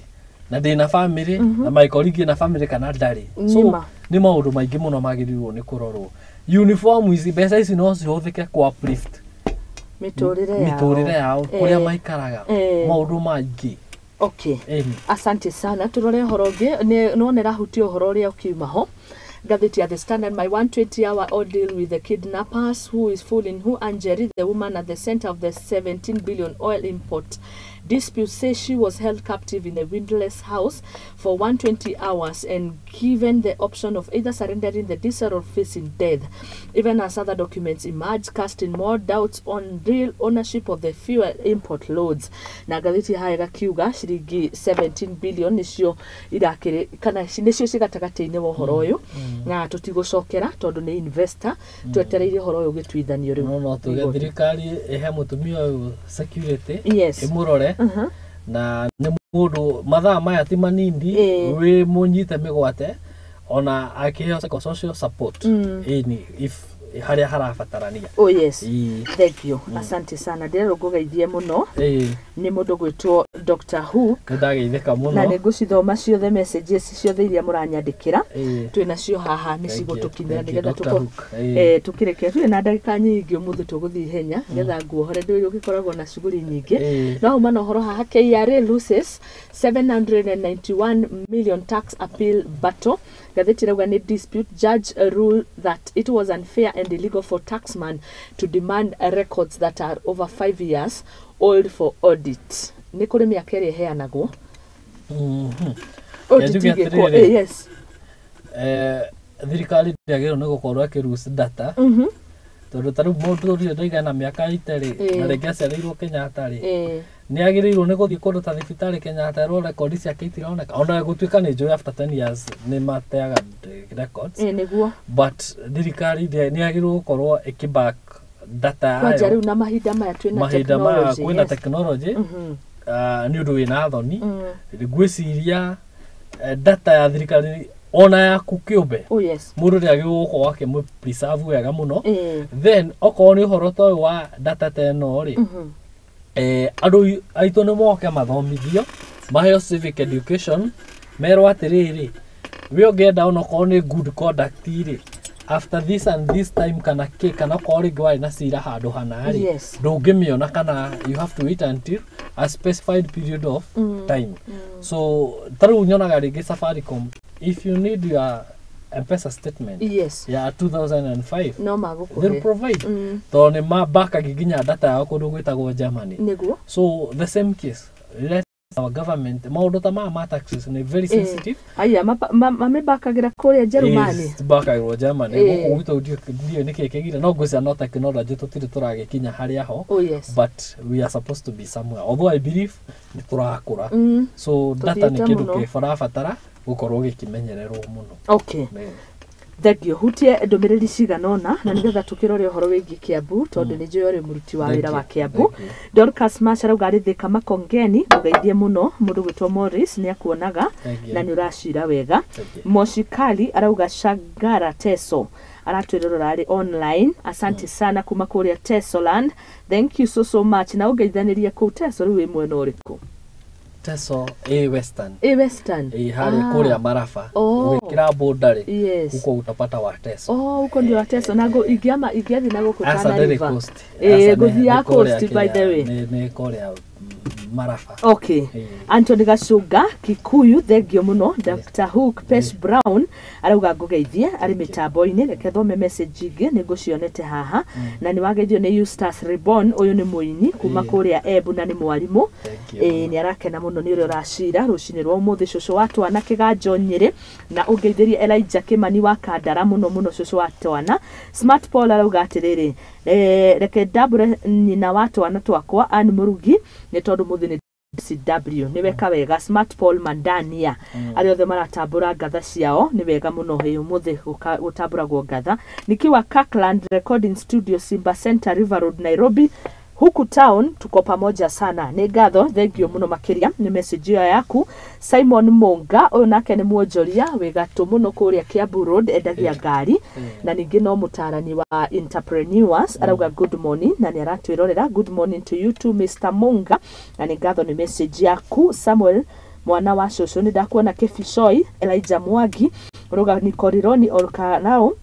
[SPEAKER 5] na ndĩna bamĩrĩ na my colleague na bamĩrĩ kana ndarĩ. So
[SPEAKER 1] Nĩma.
[SPEAKER 5] nĩ maũndũ maingĩ mũno magĩrĩirwo nĩ kũrorwo. Uniform ici, mbeca ici no cihũthĩke kwa uplift
[SPEAKER 1] mĩtũrĩre yao.
[SPEAKER 5] Mĩtũrĩre yao kũrĩa maikaraga, maũndũ maingĩ.
[SPEAKER 1] Okay.
[SPEAKER 5] Ĩni.
[SPEAKER 1] Asante sana. Turore ũhoro ũngĩ nĩwona ĩrahutia ũhoro ũrĩa ũkiuma ho ngathĩti ya The Standard. My 120 hour ordeal with the kidnappers, who is fooling who? Angeri, the woman at the center of the 17 billion oil import dispute, says she was held captive in a windowless house for 120 hours and given the option of either surrendering the diesel or facing death, even as other documents emerge casting more doubts on real ownership of the fuel import loads. Na ngathĩti haya ĩgakiuga ciringi 17 billion nĩcio irakĩrĩ kana nĩcio ci gatagatĩ-inĩ wa ũhoro ũyũ, na tũtigũcokera tondũ nĩ investor twetereire ũhoro ũyũ ũgĩtuithanio rĩu.
[SPEAKER 5] No tuge
[SPEAKER 1] Igoti.
[SPEAKER 5] Thirikari ĩhe mũtumia ũyũ security, ĩmũrore, na nĩ mũndũ mathaa maya ti manini, wĩ mũnyite mĩgwate ona akĩheo psychosocial support, ĩni if harĩa harabatarania.
[SPEAKER 1] Oh yes.
[SPEAKER 5] Ĩĩ.
[SPEAKER 1] Thank you, asante sana, ndĩrerwo ngũgeithie mũno nĩ mũndũ gwĩtwo Dr Hook.
[SPEAKER 5] Nĩ ndageithĩka
[SPEAKER 1] Na
[SPEAKER 5] mũno.
[SPEAKER 1] nĩ ngũcithoma ciothe messages ciothe iria mũranyandĩkĩra, twĩ nacio haha nĩ
[SPEAKER 5] Thank you,
[SPEAKER 1] cigũtũkinyĩra
[SPEAKER 5] thank you,
[SPEAKER 1] nĩgetha
[SPEAKER 5] Dr.
[SPEAKER 1] tũko
[SPEAKER 5] Hook. Ĩĩ.
[SPEAKER 1] Tũkĩreke tũrĩ na ndagĩka nyingĩ ũmũthĩ, tũgũthiĩ ihenya nĩgetha nguohore ndũĩ ũgĩkoragwo na cuguri nyingĩ. No uma na ũhoro haha, KRA loses 791 million tax appeal battle. Ngathĩti ĩrauga nĩ dispute judge rule that it was unfair and illegal for taxman to demand records that are over 5 years old for audit. Nĩ kũrĩ mĩaka ĩrĩa ĩheanagwo audit
[SPEAKER 5] Njuge
[SPEAKER 1] ĩgĩkwo.
[SPEAKER 5] atĩrĩrĩ.
[SPEAKER 1] Yes.
[SPEAKER 5] Thirikari ndĩagĩrĩirwo nĩ gũkorwo ĩkĩ data, tondũ ta rĩu mũndũ ũrĩa ndaigana mĩaka 80 rĩ, na rĩngĩ aciarĩirwo Kenyatta rĩ, nĩ agĩrĩirwo nĩ gũthiĩ kũndũ ta thibitarĩ Kenyatta erwo rekondi ciake itironeka, ona gũtuĩka nĩ njũĩ after 10 years nĩ mateaga records.
[SPEAKER 1] Nĩguo.
[SPEAKER 5] But thirikari nĩ agĩrĩirwo gũkorwo ĩkĩ-back data
[SPEAKER 1] kwanja
[SPEAKER 5] yayo.
[SPEAKER 1] Rĩu na mahinda maya twĩna
[SPEAKER 5] Mahinda maya
[SPEAKER 1] technology,
[SPEAKER 5] kwĩna
[SPEAKER 1] yes.
[SPEAKER 5] technology. Nĩ ũndũ wĩna thoni ngwĩciria, data ya thirikari ona yaku kĩũmbe,
[SPEAKER 1] Oh yes.
[SPEAKER 5] mũndũ nĩ agĩrĩirwo gũkorwo akĩmũ preserve wega mũno. Then okorwo nĩ ũhoro ta ũyũ wa data ta ĩno rĩ, andũ aitũ nĩ moke mathomithio, maheo civic education, merwo atĩrĩrĩ, we ũngĩenda onokorwo nĩ good conduct rĩ, after this and this time kana kĩ, kana okorwo rĩngĩ warĩ na cira handũ hana rĩ, ndũngĩmĩona kana you have to wait until a specified period of time. So ta rĩu nyonaga rĩngĩ Safaricom, if you need your M-Pesa statement ya 2005,
[SPEAKER 1] no magũkũhe.
[SPEAKER 5] They'll provide, tondũ nĩ mabakagi nginya data yao kũndũ gwĩtagwo Germany. So the same case, let our government, maũndũ ta maya ma taxes nĩ very sensitive.
[SPEAKER 1] Aya mamĩbakagĩra kũrĩa Njerumani.
[SPEAKER 5] Bakagĩrwo Germany. Gũkũ gwitũ ndiũĩ nĩkĩ kĩgira, no ngwĩciria no technology tũtirĩ tũragĩkinya harĩa ho, but we are supposed to be somewhere, although I believe nĩ tũrakũra. So data nĩ
[SPEAKER 1] Tũthiĩte
[SPEAKER 5] kĩndũ
[SPEAKER 1] mũno.
[SPEAKER 5] kĩbarabatara gũkorwo gĩkĩmenyererwo mũno.
[SPEAKER 1] Okay. Thengio, hutie ndũmĩrĩri cigana ũna na nĩgetha tũkĩrore ũhoro wĩgiĩ Kiambu, tondũ nĩ njũĩ ũrĩ mũruti wa
[SPEAKER 5] Thank
[SPEAKER 1] wĩra
[SPEAKER 5] you,
[SPEAKER 1] wa Kiambu.
[SPEAKER 5] thank you.
[SPEAKER 1] Dorcas Mash arauga arĩ Thika Makongeni, ngũgeithie mũno, mũndũ gwĩtwo Morris nĩ akuonaga
[SPEAKER 5] Thank you.
[SPEAKER 1] na nĩ ũracira wega.
[SPEAKER 5] Thank you.
[SPEAKER 1] Moshikali arauga Shagara Teso aratwĩrorera arĩ online, asante sana kuma kũrĩa Tesoland, thank you so so much, na ũngeithanĩrie kũu Teso. Rĩu wĩ mwena ũrĩkũ?
[SPEAKER 5] Teso ĩ Western.
[SPEAKER 1] Ĩ Western.
[SPEAKER 5] Ĩ harĩa kũrĩa Maraba.
[SPEAKER 1] Oh.
[SPEAKER 5] Ũgĩkĩra boda rĩ, huko utapata wa Teso.
[SPEAKER 1] Oh, huko ndio Wateso na ingĩama ingĩathiĩ na gũkũ
[SPEAKER 5] Aca
[SPEAKER 1] Tana
[SPEAKER 5] ndĩrĩ
[SPEAKER 1] River.
[SPEAKER 5] coast.
[SPEAKER 1] Ĩ
[SPEAKER 5] Aca
[SPEAKER 1] ngũthiaga
[SPEAKER 5] nĩ kũrĩa
[SPEAKER 1] coast, by the way.
[SPEAKER 5] Nĩ kũrĩa Maraba.
[SPEAKER 1] Okay. Anthony Gacunga Kikuyu, thengio mũno. Dr Hook Pesh Brown arauga ngũgeithie arĩ mĩtambo-inĩ, reke thome message ingĩ nĩ ngũcionete haha, na nĩ wageithio nĩ Eustace Reborn, ũyũ nĩ mũini kuma kũrĩa Embu na nĩ mwarimũ.
[SPEAKER 5] Thank you.
[SPEAKER 1] Ĩĩ, nĩ arakena mũno nĩ ũrĩa ũracira rũcinĩ rwa ũmũthĩ. Cũcũ wa twana Kĩganjo Nyĩrĩ, na ũngeithĩrie Elijah Kĩmani wa Kandara mũno mũno, cũcũ wa twana. Smart Paul arauga atĩrĩrĩ, reke ndambũre nyina wa twana twakwa Ann Mũrugi nĩ tondũ mũthĩ nĩ CW, nĩ weka wega Smart Paul Mandania. Arĩa othe maratambũra ngatha ciao, nĩ wega mũno, ĩ ũmũthĩ gũtambũragwo ngatha. Nikiwa Kirkland Recording Studio, Simba Center, River Road, Nairobi, huku town tuko pamoja sana, nĩ ngatho, thengio mũno makĩria nĩ message ĩyo yaku. Simon Munga, ũyũ nake nĩ mwonjoria wĩ gatũ mũno kũrĩa Kiambu Road, endagia ngari na ningĩ no mũtarani wa entrepreneurs, arauga good morning na nĩ aratwĩrorera. Good morning to you too, Mr Munga, na nĩ ngatho nĩ message yaku. Samuel mwana wa cũcũ, nĩ ndakuona. Kĩbicoi Elijah Mwangi ũrauga nĩ Korironi Olkarao,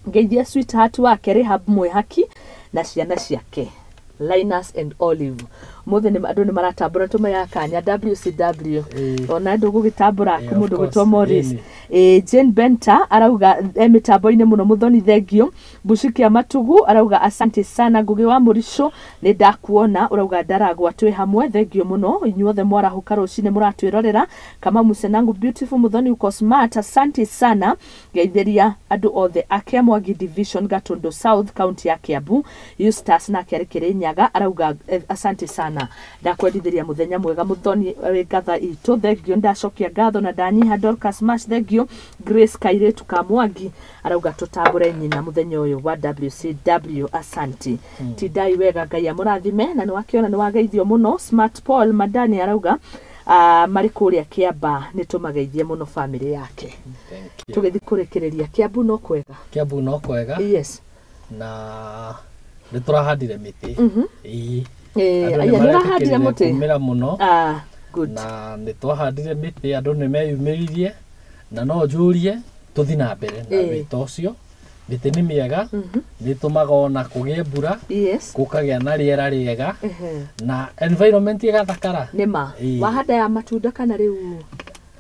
[SPEAKER 1] ngeithia sweetheart wake Rehab Mwĩhaki na ciana ciake Linus and Olive. Mũthĩ nĩ andũ nĩ maratambũra tũmaya kanya WCW, ona ndũgũgĩtambũra aku
[SPEAKER 5] Of
[SPEAKER 1] mũndũ
[SPEAKER 5] course.
[SPEAKER 1] gwĩtwo Morris.
[SPEAKER 5] Ĩni.
[SPEAKER 1] Jane Benta arauga e mĩtambo-inĩ mũno, mũthoni thengio. Mbucikia Matugu arauga asante sana. Ngugi wa Mũrico, nĩ ndakuona, ũrauga ndaragwa twĩ hamwe, thengio mũno inyuothe mwarahũka rũcinĩ mũratwĩrorera. Kama Musenangu beautiful, mũthoni uko smart, asante sana, ngeithĩria andũ othe a Kĩamwagi Division, Gatundu South, county ya Kiambu. Eustace nake arĩ Kĩrĩnyaga arauga asante sana, ndakwendithĩria mũthenya mwega mũthoni wĩ ngatha itũ, thengio, ndacokia ngatho na ndanyiha. Dorcas Mash, thengio. Grace Kairĩtu ka Mwangi arauga tũtambũre nyina mũthenya ũyũ wa WCW, asante, tindai wega, Ngai amũrathime, na nĩ wakĩona nĩ wageithio mũno. Smart Paul Madani arauga marĩ kũrĩa Kĩamba, nĩ tũmageithie mũno famĩlĩ yake.
[SPEAKER 5] Thank you.
[SPEAKER 1] Tũgĩthiĩ kũrĩkĩrĩria, Kĩambu no kwega?
[SPEAKER 5] Kiambu no kwega. Na nĩ tũrahandire mĩtĩ. Ĩĩ. Andũ
[SPEAKER 1] Aya,
[SPEAKER 5] nĩ
[SPEAKER 1] nĩ ũrahandire
[SPEAKER 5] maretĩkĩrire
[SPEAKER 1] mũtĩ?
[SPEAKER 5] kumĩra mũno.
[SPEAKER 1] Ah, good.
[SPEAKER 5] Na nĩ twahandire mĩtĩ, andũ nĩ meyumĩririe, na no njũrie tũthi na mbere na wĩta ũcio. Mĩtĩ nĩ mĩega, nĩ ĩtũmaga ona kũgĩe mbura, gũkagĩa na rĩera rĩega, na environment ĩgathakara.
[SPEAKER 1] Nĩ ma. Wahanda ya matunda kana rĩu ĩno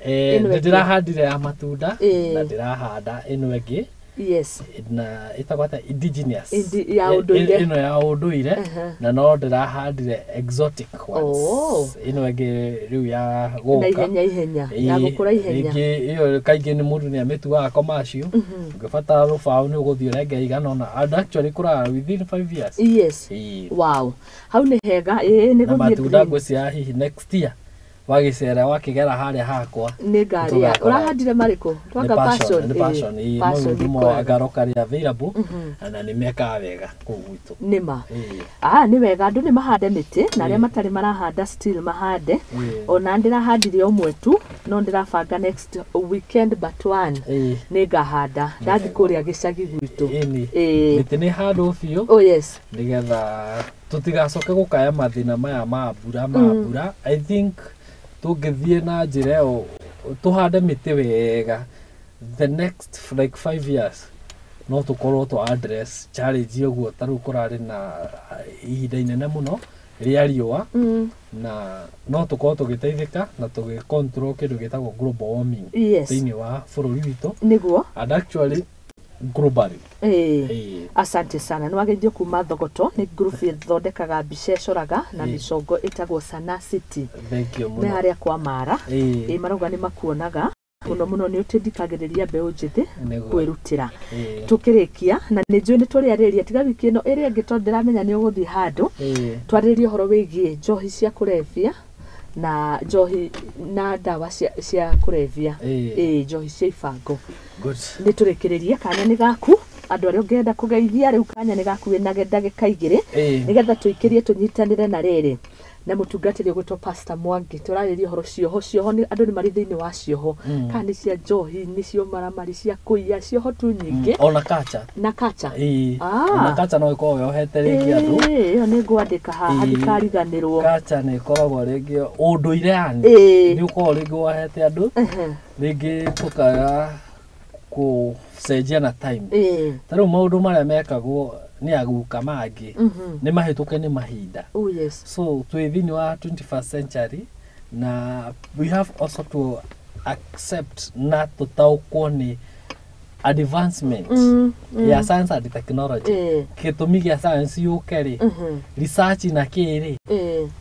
[SPEAKER 5] Nĩ
[SPEAKER 1] ĩngĩ?
[SPEAKER 5] ndĩrahandire ya matunda na ndĩrahanda ĩno ĩngĩ na ĩtagwo atĩa, indigenous.
[SPEAKER 1] Ya ũndũire.
[SPEAKER 5] Ĩno ya ũndũire. Na no ndĩrahandire exotic ones, ĩno ĩngĩ rĩu ya
[SPEAKER 1] na
[SPEAKER 5] gũka
[SPEAKER 1] ihenya ihenya ya gũkũra ihenya.
[SPEAKER 5] Rĩngĩ ĩyo kaingĩ nĩ mũndũ nĩ amĩtuaga commercial, ũngĩbatara rũbaũ nĩ ũgũthiĩ ũrenge igana ũna, and actually kũraga within 5 years.
[SPEAKER 1] Wow, hau nĩ hega, ĩĩ, nĩ
[SPEAKER 5] Na
[SPEAKER 1] gũthiĩ
[SPEAKER 5] matunda
[SPEAKER 1] green.
[SPEAKER 5] Ngwĩciria hihi next year wagĩcera wakĩgera harĩa hakwa
[SPEAKER 1] Nĩ ngarĩa.
[SPEAKER 5] Tũgakora.
[SPEAKER 1] Ũrahandire marĩkũ? Twanga
[SPEAKER 5] Nĩ
[SPEAKER 1] passion.
[SPEAKER 5] nĩ passion, ĩĩ,
[SPEAKER 1] Passion
[SPEAKER 5] mau nĩmo
[SPEAKER 1] ĩkũraga.
[SPEAKER 5] ngaroka rĩ available na nĩ mekaga wega kũu gwitũ.
[SPEAKER 1] Nĩ ma. Ah, nĩ wega, andũ nĩ mahande mĩtĩ, na arĩa matarĩ marahanda still mahande. Ona ndĩrahandire ũmwe tu, no ndĩrabanga next weekend but one nĩ ngahanda ndathiĩ kũrĩa gĩcagi gwitũ.
[SPEAKER 5] Ĩni. Mĩtĩ nĩ handũ biũ
[SPEAKER 1] Oh yes.
[SPEAKER 5] nĩgetha tũtigacoke gũkaya mathĩna maya ma mbura, ma mbura. I think tũngĩthiĩ na njĩra ĩyo, tũhande mĩtĩ wega, the next like 5 years no tũkorwo twa address challenge ũguo. Ta rĩu kũrarĩ na ihinda inene mũno Rĩa riũa, na no tũkorwo tũgĩteithĩka na tũgĩ control kĩndũ gĩtagwo global warming thĩinĩ wa bũrũri witũ and actually globally.
[SPEAKER 1] Asante sana. Nĩ wageithio kuma Thogoto nĩ group ĩthondekaga mbica ĩcoraga na mĩcongo ĩtagwo Sana City.
[SPEAKER 5] Thank you
[SPEAKER 1] Nĩ
[SPEAKER 5] mũno.
[SPEAKER 1] harĩa kwa Mara. Ĩ marauga nĩ makuonaga mũno mũno, nĩ ũtindikagĩrĩria mbeũ njĩthĩ kwĩrutĩra. Tũkĩrĩkia, na nĩ njũĩ nĩ tũrĩarĩria, tiga wiki ĩno ĩrĩa ĩngĩ tondũ ndĩramenya nĩ ũgũthiĩ handũ, twarĩrĩrie ũhoro wĩgiĩ njohi cia kũrebia na njohi na ndawa cia kũrebia. Ĩ njohi cia ibango.
[SPEAKER 5] Good.
[SPEAKER 1] Nĩ tũrĩkĩrĩrie, kanya nĩ gaku, andũ arĩa ũngĩenda kũgeithia rĩu, kanya nĩ gaku wĩna ndagĩka 2 nĩgetha tũikĩrie tũnyitanĩre na rĩrĩ na mũtungatĩri ũgwĩtwo Pastor Mwangi. Tũrarĩria ũhoro cioho, cioho nĩ andũ nĩ marĩ thĩinĩ wa cioho, kana nĩ cia njohi, nĩ cio maramari, cia kũiya, cioho tu nyingĩ.
[SPEAKER 5] Ona kacha.
[SPEAKER 1] Na kacha.
[SPEAKER 5] Ona kacha no ĩkoragwo yohete rĩngĩ andũ.
[SPEAKER 1] Ĩyo nĩ ngwandĩka haha ndikariganĩrwo.
[SPEAKER 5] Kacha nĩ ĩkoragwo rĩngĩ ũndũire yani, nĩ ũkoragwo rĩngĩ wohete andũ, rĩngĩ tũkaga gũcenjia na time. Ta rĩu maũndũ marĩa mekagwo nĩ aguka mangĩ nĩ mahĩtũke nĩ mahinda.
[SPEAKER 1] Oh yes.
[SPEAKER 5] So twĩ thĩinĩ wa 21st century na we have also to accept na tũtaũkwo nĩ advancement ya science and technology. Gĩtũmi gĩa science yũke rĩ, research na kĩrĩ,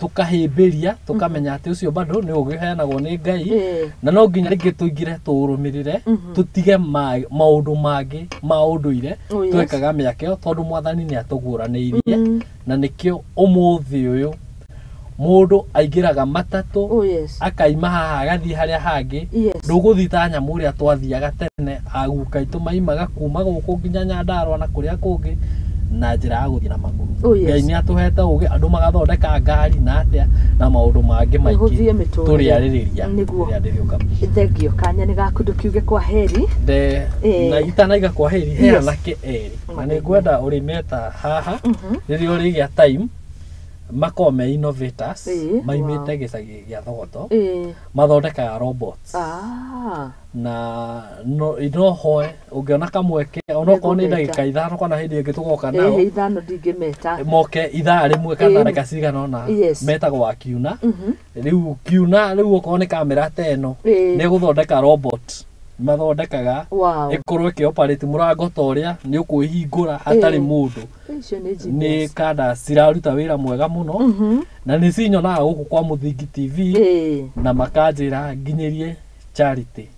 [SPEAKER 5] tũkahĩmbĩria tũkamenya atĩ ũcio bado nĩ ũgĩ ũheanagwo nĩ Ngai, na no nginya rĩngĩ tũingĩre tũũrũmĩrĩre, tũtige maũndũ mangĩ ma ũndũire twekaga mĩaka ĩyo, tondũ mwathani nĩ atũguũranĩirie, na nĩkĩo ũmũthĩ ũyũ mũndũ aingĩraga matatũ, akaima haha agathiĩ harĩa hangĩ. Ndũgũthiĩ ta nyamũ ũrĩa twathiaga tene, aguka aitũ maimaga kuma gũkũ nginya Nyandarũa na kũrĩa kũngĩ na njĩra ya gũthiĩ na magũrũ. Ngai nĩ atũhete ũgĩ, andũ magathondeka ngari na atĩa na maũndũ mangĩ maingĩ
[SPEAKER 1] Gũthiĩ mĩtũrĩre.
[SPEAKER 5] tũrĩarĩrĩria
[SPEAKER 1] Nĩguo.
[SPEAKER 5] rĩrĩa ndĩrĩũka.
[SPEAKER 1] Thengio, kanya nĩ gaku ndũkiuge kwa heri.
[SPEAKER 5] Nde na itanaiga kwa heri, he anake erĩ na nĩ ngwenda ũrĩmeta haha rĩrĩa ũrĩgĩa time, makorwo me innovators, maimĩte gĩcagi gĩa Thogoto, mathondekaga robots. Na no hoe ũngĩona kamweke onokorwo nĩ
[SPEAKER 1] Nĩngũmeta.
[SPEAKER 5] ndagĩka 5 kana hĩndĩ ĩngĩ tũgoka nao.
[SPEAKER 1] 5 ndingĩmeta.
[SPEAKER 5] Moke ithaa rĩmwe kana ndagĩka cigana ũna. Metagwo wa kiuna. Rĩu kiuna rĩu okorwo nĩ kamera ta ĩno, nĩ gũthondeka robot mathondekaga, ĩkorwo ĩkĩoperate mũrango ta ũrĩa nĩ ũkwĩhingũra hatarĩ mũndũ.
[SPEAKER 1] Icio nĩ
[SPEAKER 5] Nĩ
[SPEAKER 1] genius.
[SPEAKER 5] kanda ciraruta wĩra mwega mũno, na nĩ cinyonaga gũkũ kwa Mũthingi TV, na makanjĩra nginyĩrie Charity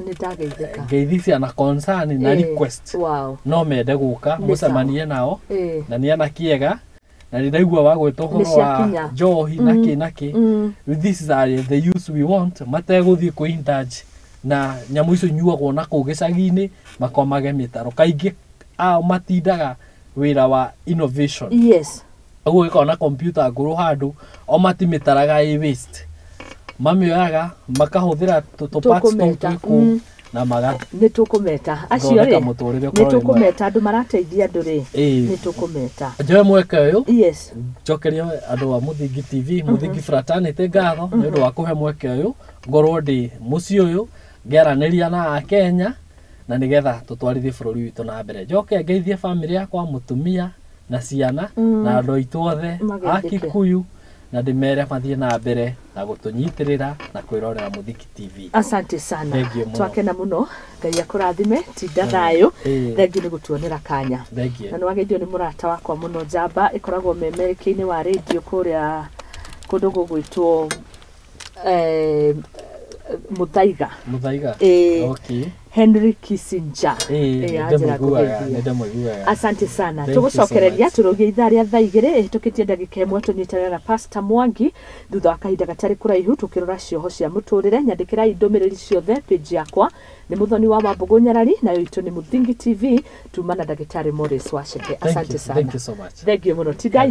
[SPEAKER 1] Nĩ ndageithĩka.
[SPEAKER 5] ngeithi ciana concern na request, no mende gũka
[SPEAKER 1] Nĩ
[SPEAKER 5] mũcemanie nao, na nĩ anake ega, na nĩ ndaigua wa gwĩta
[SPEAKER 1] Nĩ
[SPEAKER 5] ũhoro wa
[SPEAKER 1] ciakinya.
[SPEAKER 5] njohi na kĩ na kĩ. This are the youth we want, mategũthiĩ kwĩ indulge na nyamũ icio inyuagwo na kũu gĩcagi-inĩ, makomage mĩtaro kaingĩ, ao matindaga wĩra wa innovation. Ũguo gĩkorwo na kompiuta ngũrũ handũ, o matimĩtaraga ĩ waste, mamĩoyaga makahũthĩra tũ parts tũu
[SPEAKER 1] Tũkũmeta.
[SPEAKER 5] twĩ kũu na maga
[SPEAKER 1] Nĩ tũkũmeta acio
[SPEAKER 5] thondeka
[SPEAKER 1] rĩ.
[SPEAKER 5] mũtũrĩre
[SPEAKER 1] Nĩ
[SPEAKER 5] ũkorwo wĩ mwega.
[SPEAKER 1] tũkũmeta andũ marateithia andũ rĩ. Nĩ tũkũmeta.
[SPEAKER 5] Njoe mweke ũyũ njokerie andũ a Mũthingi TV, Mũthingi Fraternity ngatho nĩ ũndũ wa kũhe mweke ũyũ ngorwo ndĩ mũciĩ ũyũ ngĩaranĩria na akenya na nĩgetha tũtwarithie bũrũri witũ na mbere. Njoke ngeithie bamĩrĩ yakwa, mũtumia na ciana na andũ aitũ othe a
[SPEAKER 1] Mageithĩke.
[SPEAKER 5] Kikuyu, na ndĩmere mathiĩ na mbere na gũtũnyitĩrĩra na kwĩrorera Mũthingi TV.
[SPEAKER 1] Asante sana.
[SPEAKER 5] Thank you mũno.
[SPEAKER 1] Twakena mũno, Ngai akũrathime, tinda thayũ. Thengiũ nĩ gũtuonera kanya.
[SPEAKER 5] Thank you.
[SPEAKER 1] Na nĩ wageithio nĩ mũrata wakwa mũno, njamba ĩkoragwo memerekia-inĩ wa rĩndiũ kũrĩa kũndũ gũgwĩtwo Mũthaiga.
[SPEAKER 5] Mũthaiga. Okay.
[SPEAKER 1] Henry Kissinger. Anjĩra
[SPEAKER 5] Nĩndĩmũiguaga,
[SPEAKER 1] ngũgeithie.
[SPEAKER 5] nĩndĩmũiguaga.
[SPEAKER 1] Asante sana.
[SPEAKER 5] Thank you so
[SPEAKER 1] Tũgũcokereria
[SPEAKER 5] much.
[SPEAKER 1] tũrũgie ithaa rĩa thaa 2 ĩhĩtũkĩtie ndagĩka 1, tũnyitanĩre na Pastor Mwangi thutha wa kahinda gatarĩ kũraihu, tũkĩrora cioho cia mũtũrĩre. Nyandĩkĩrai ndũmĩrĩri ciothe, page yakwa nĩ Mũthoni wa Wambũgũ Nyarari, nayo itũ nĩ Mũthingi TV, tuma na ndagĩtarĩ Morris Waceke.
[SPEAKER 5] Thank
[SPEAKER 1] Asante
[SPEAKER 5] you.
[SPEAKER 1] sana.
[SPEAKER 5] Thank you so much.
[SPEAKER 1] Thank you mũno, tindai.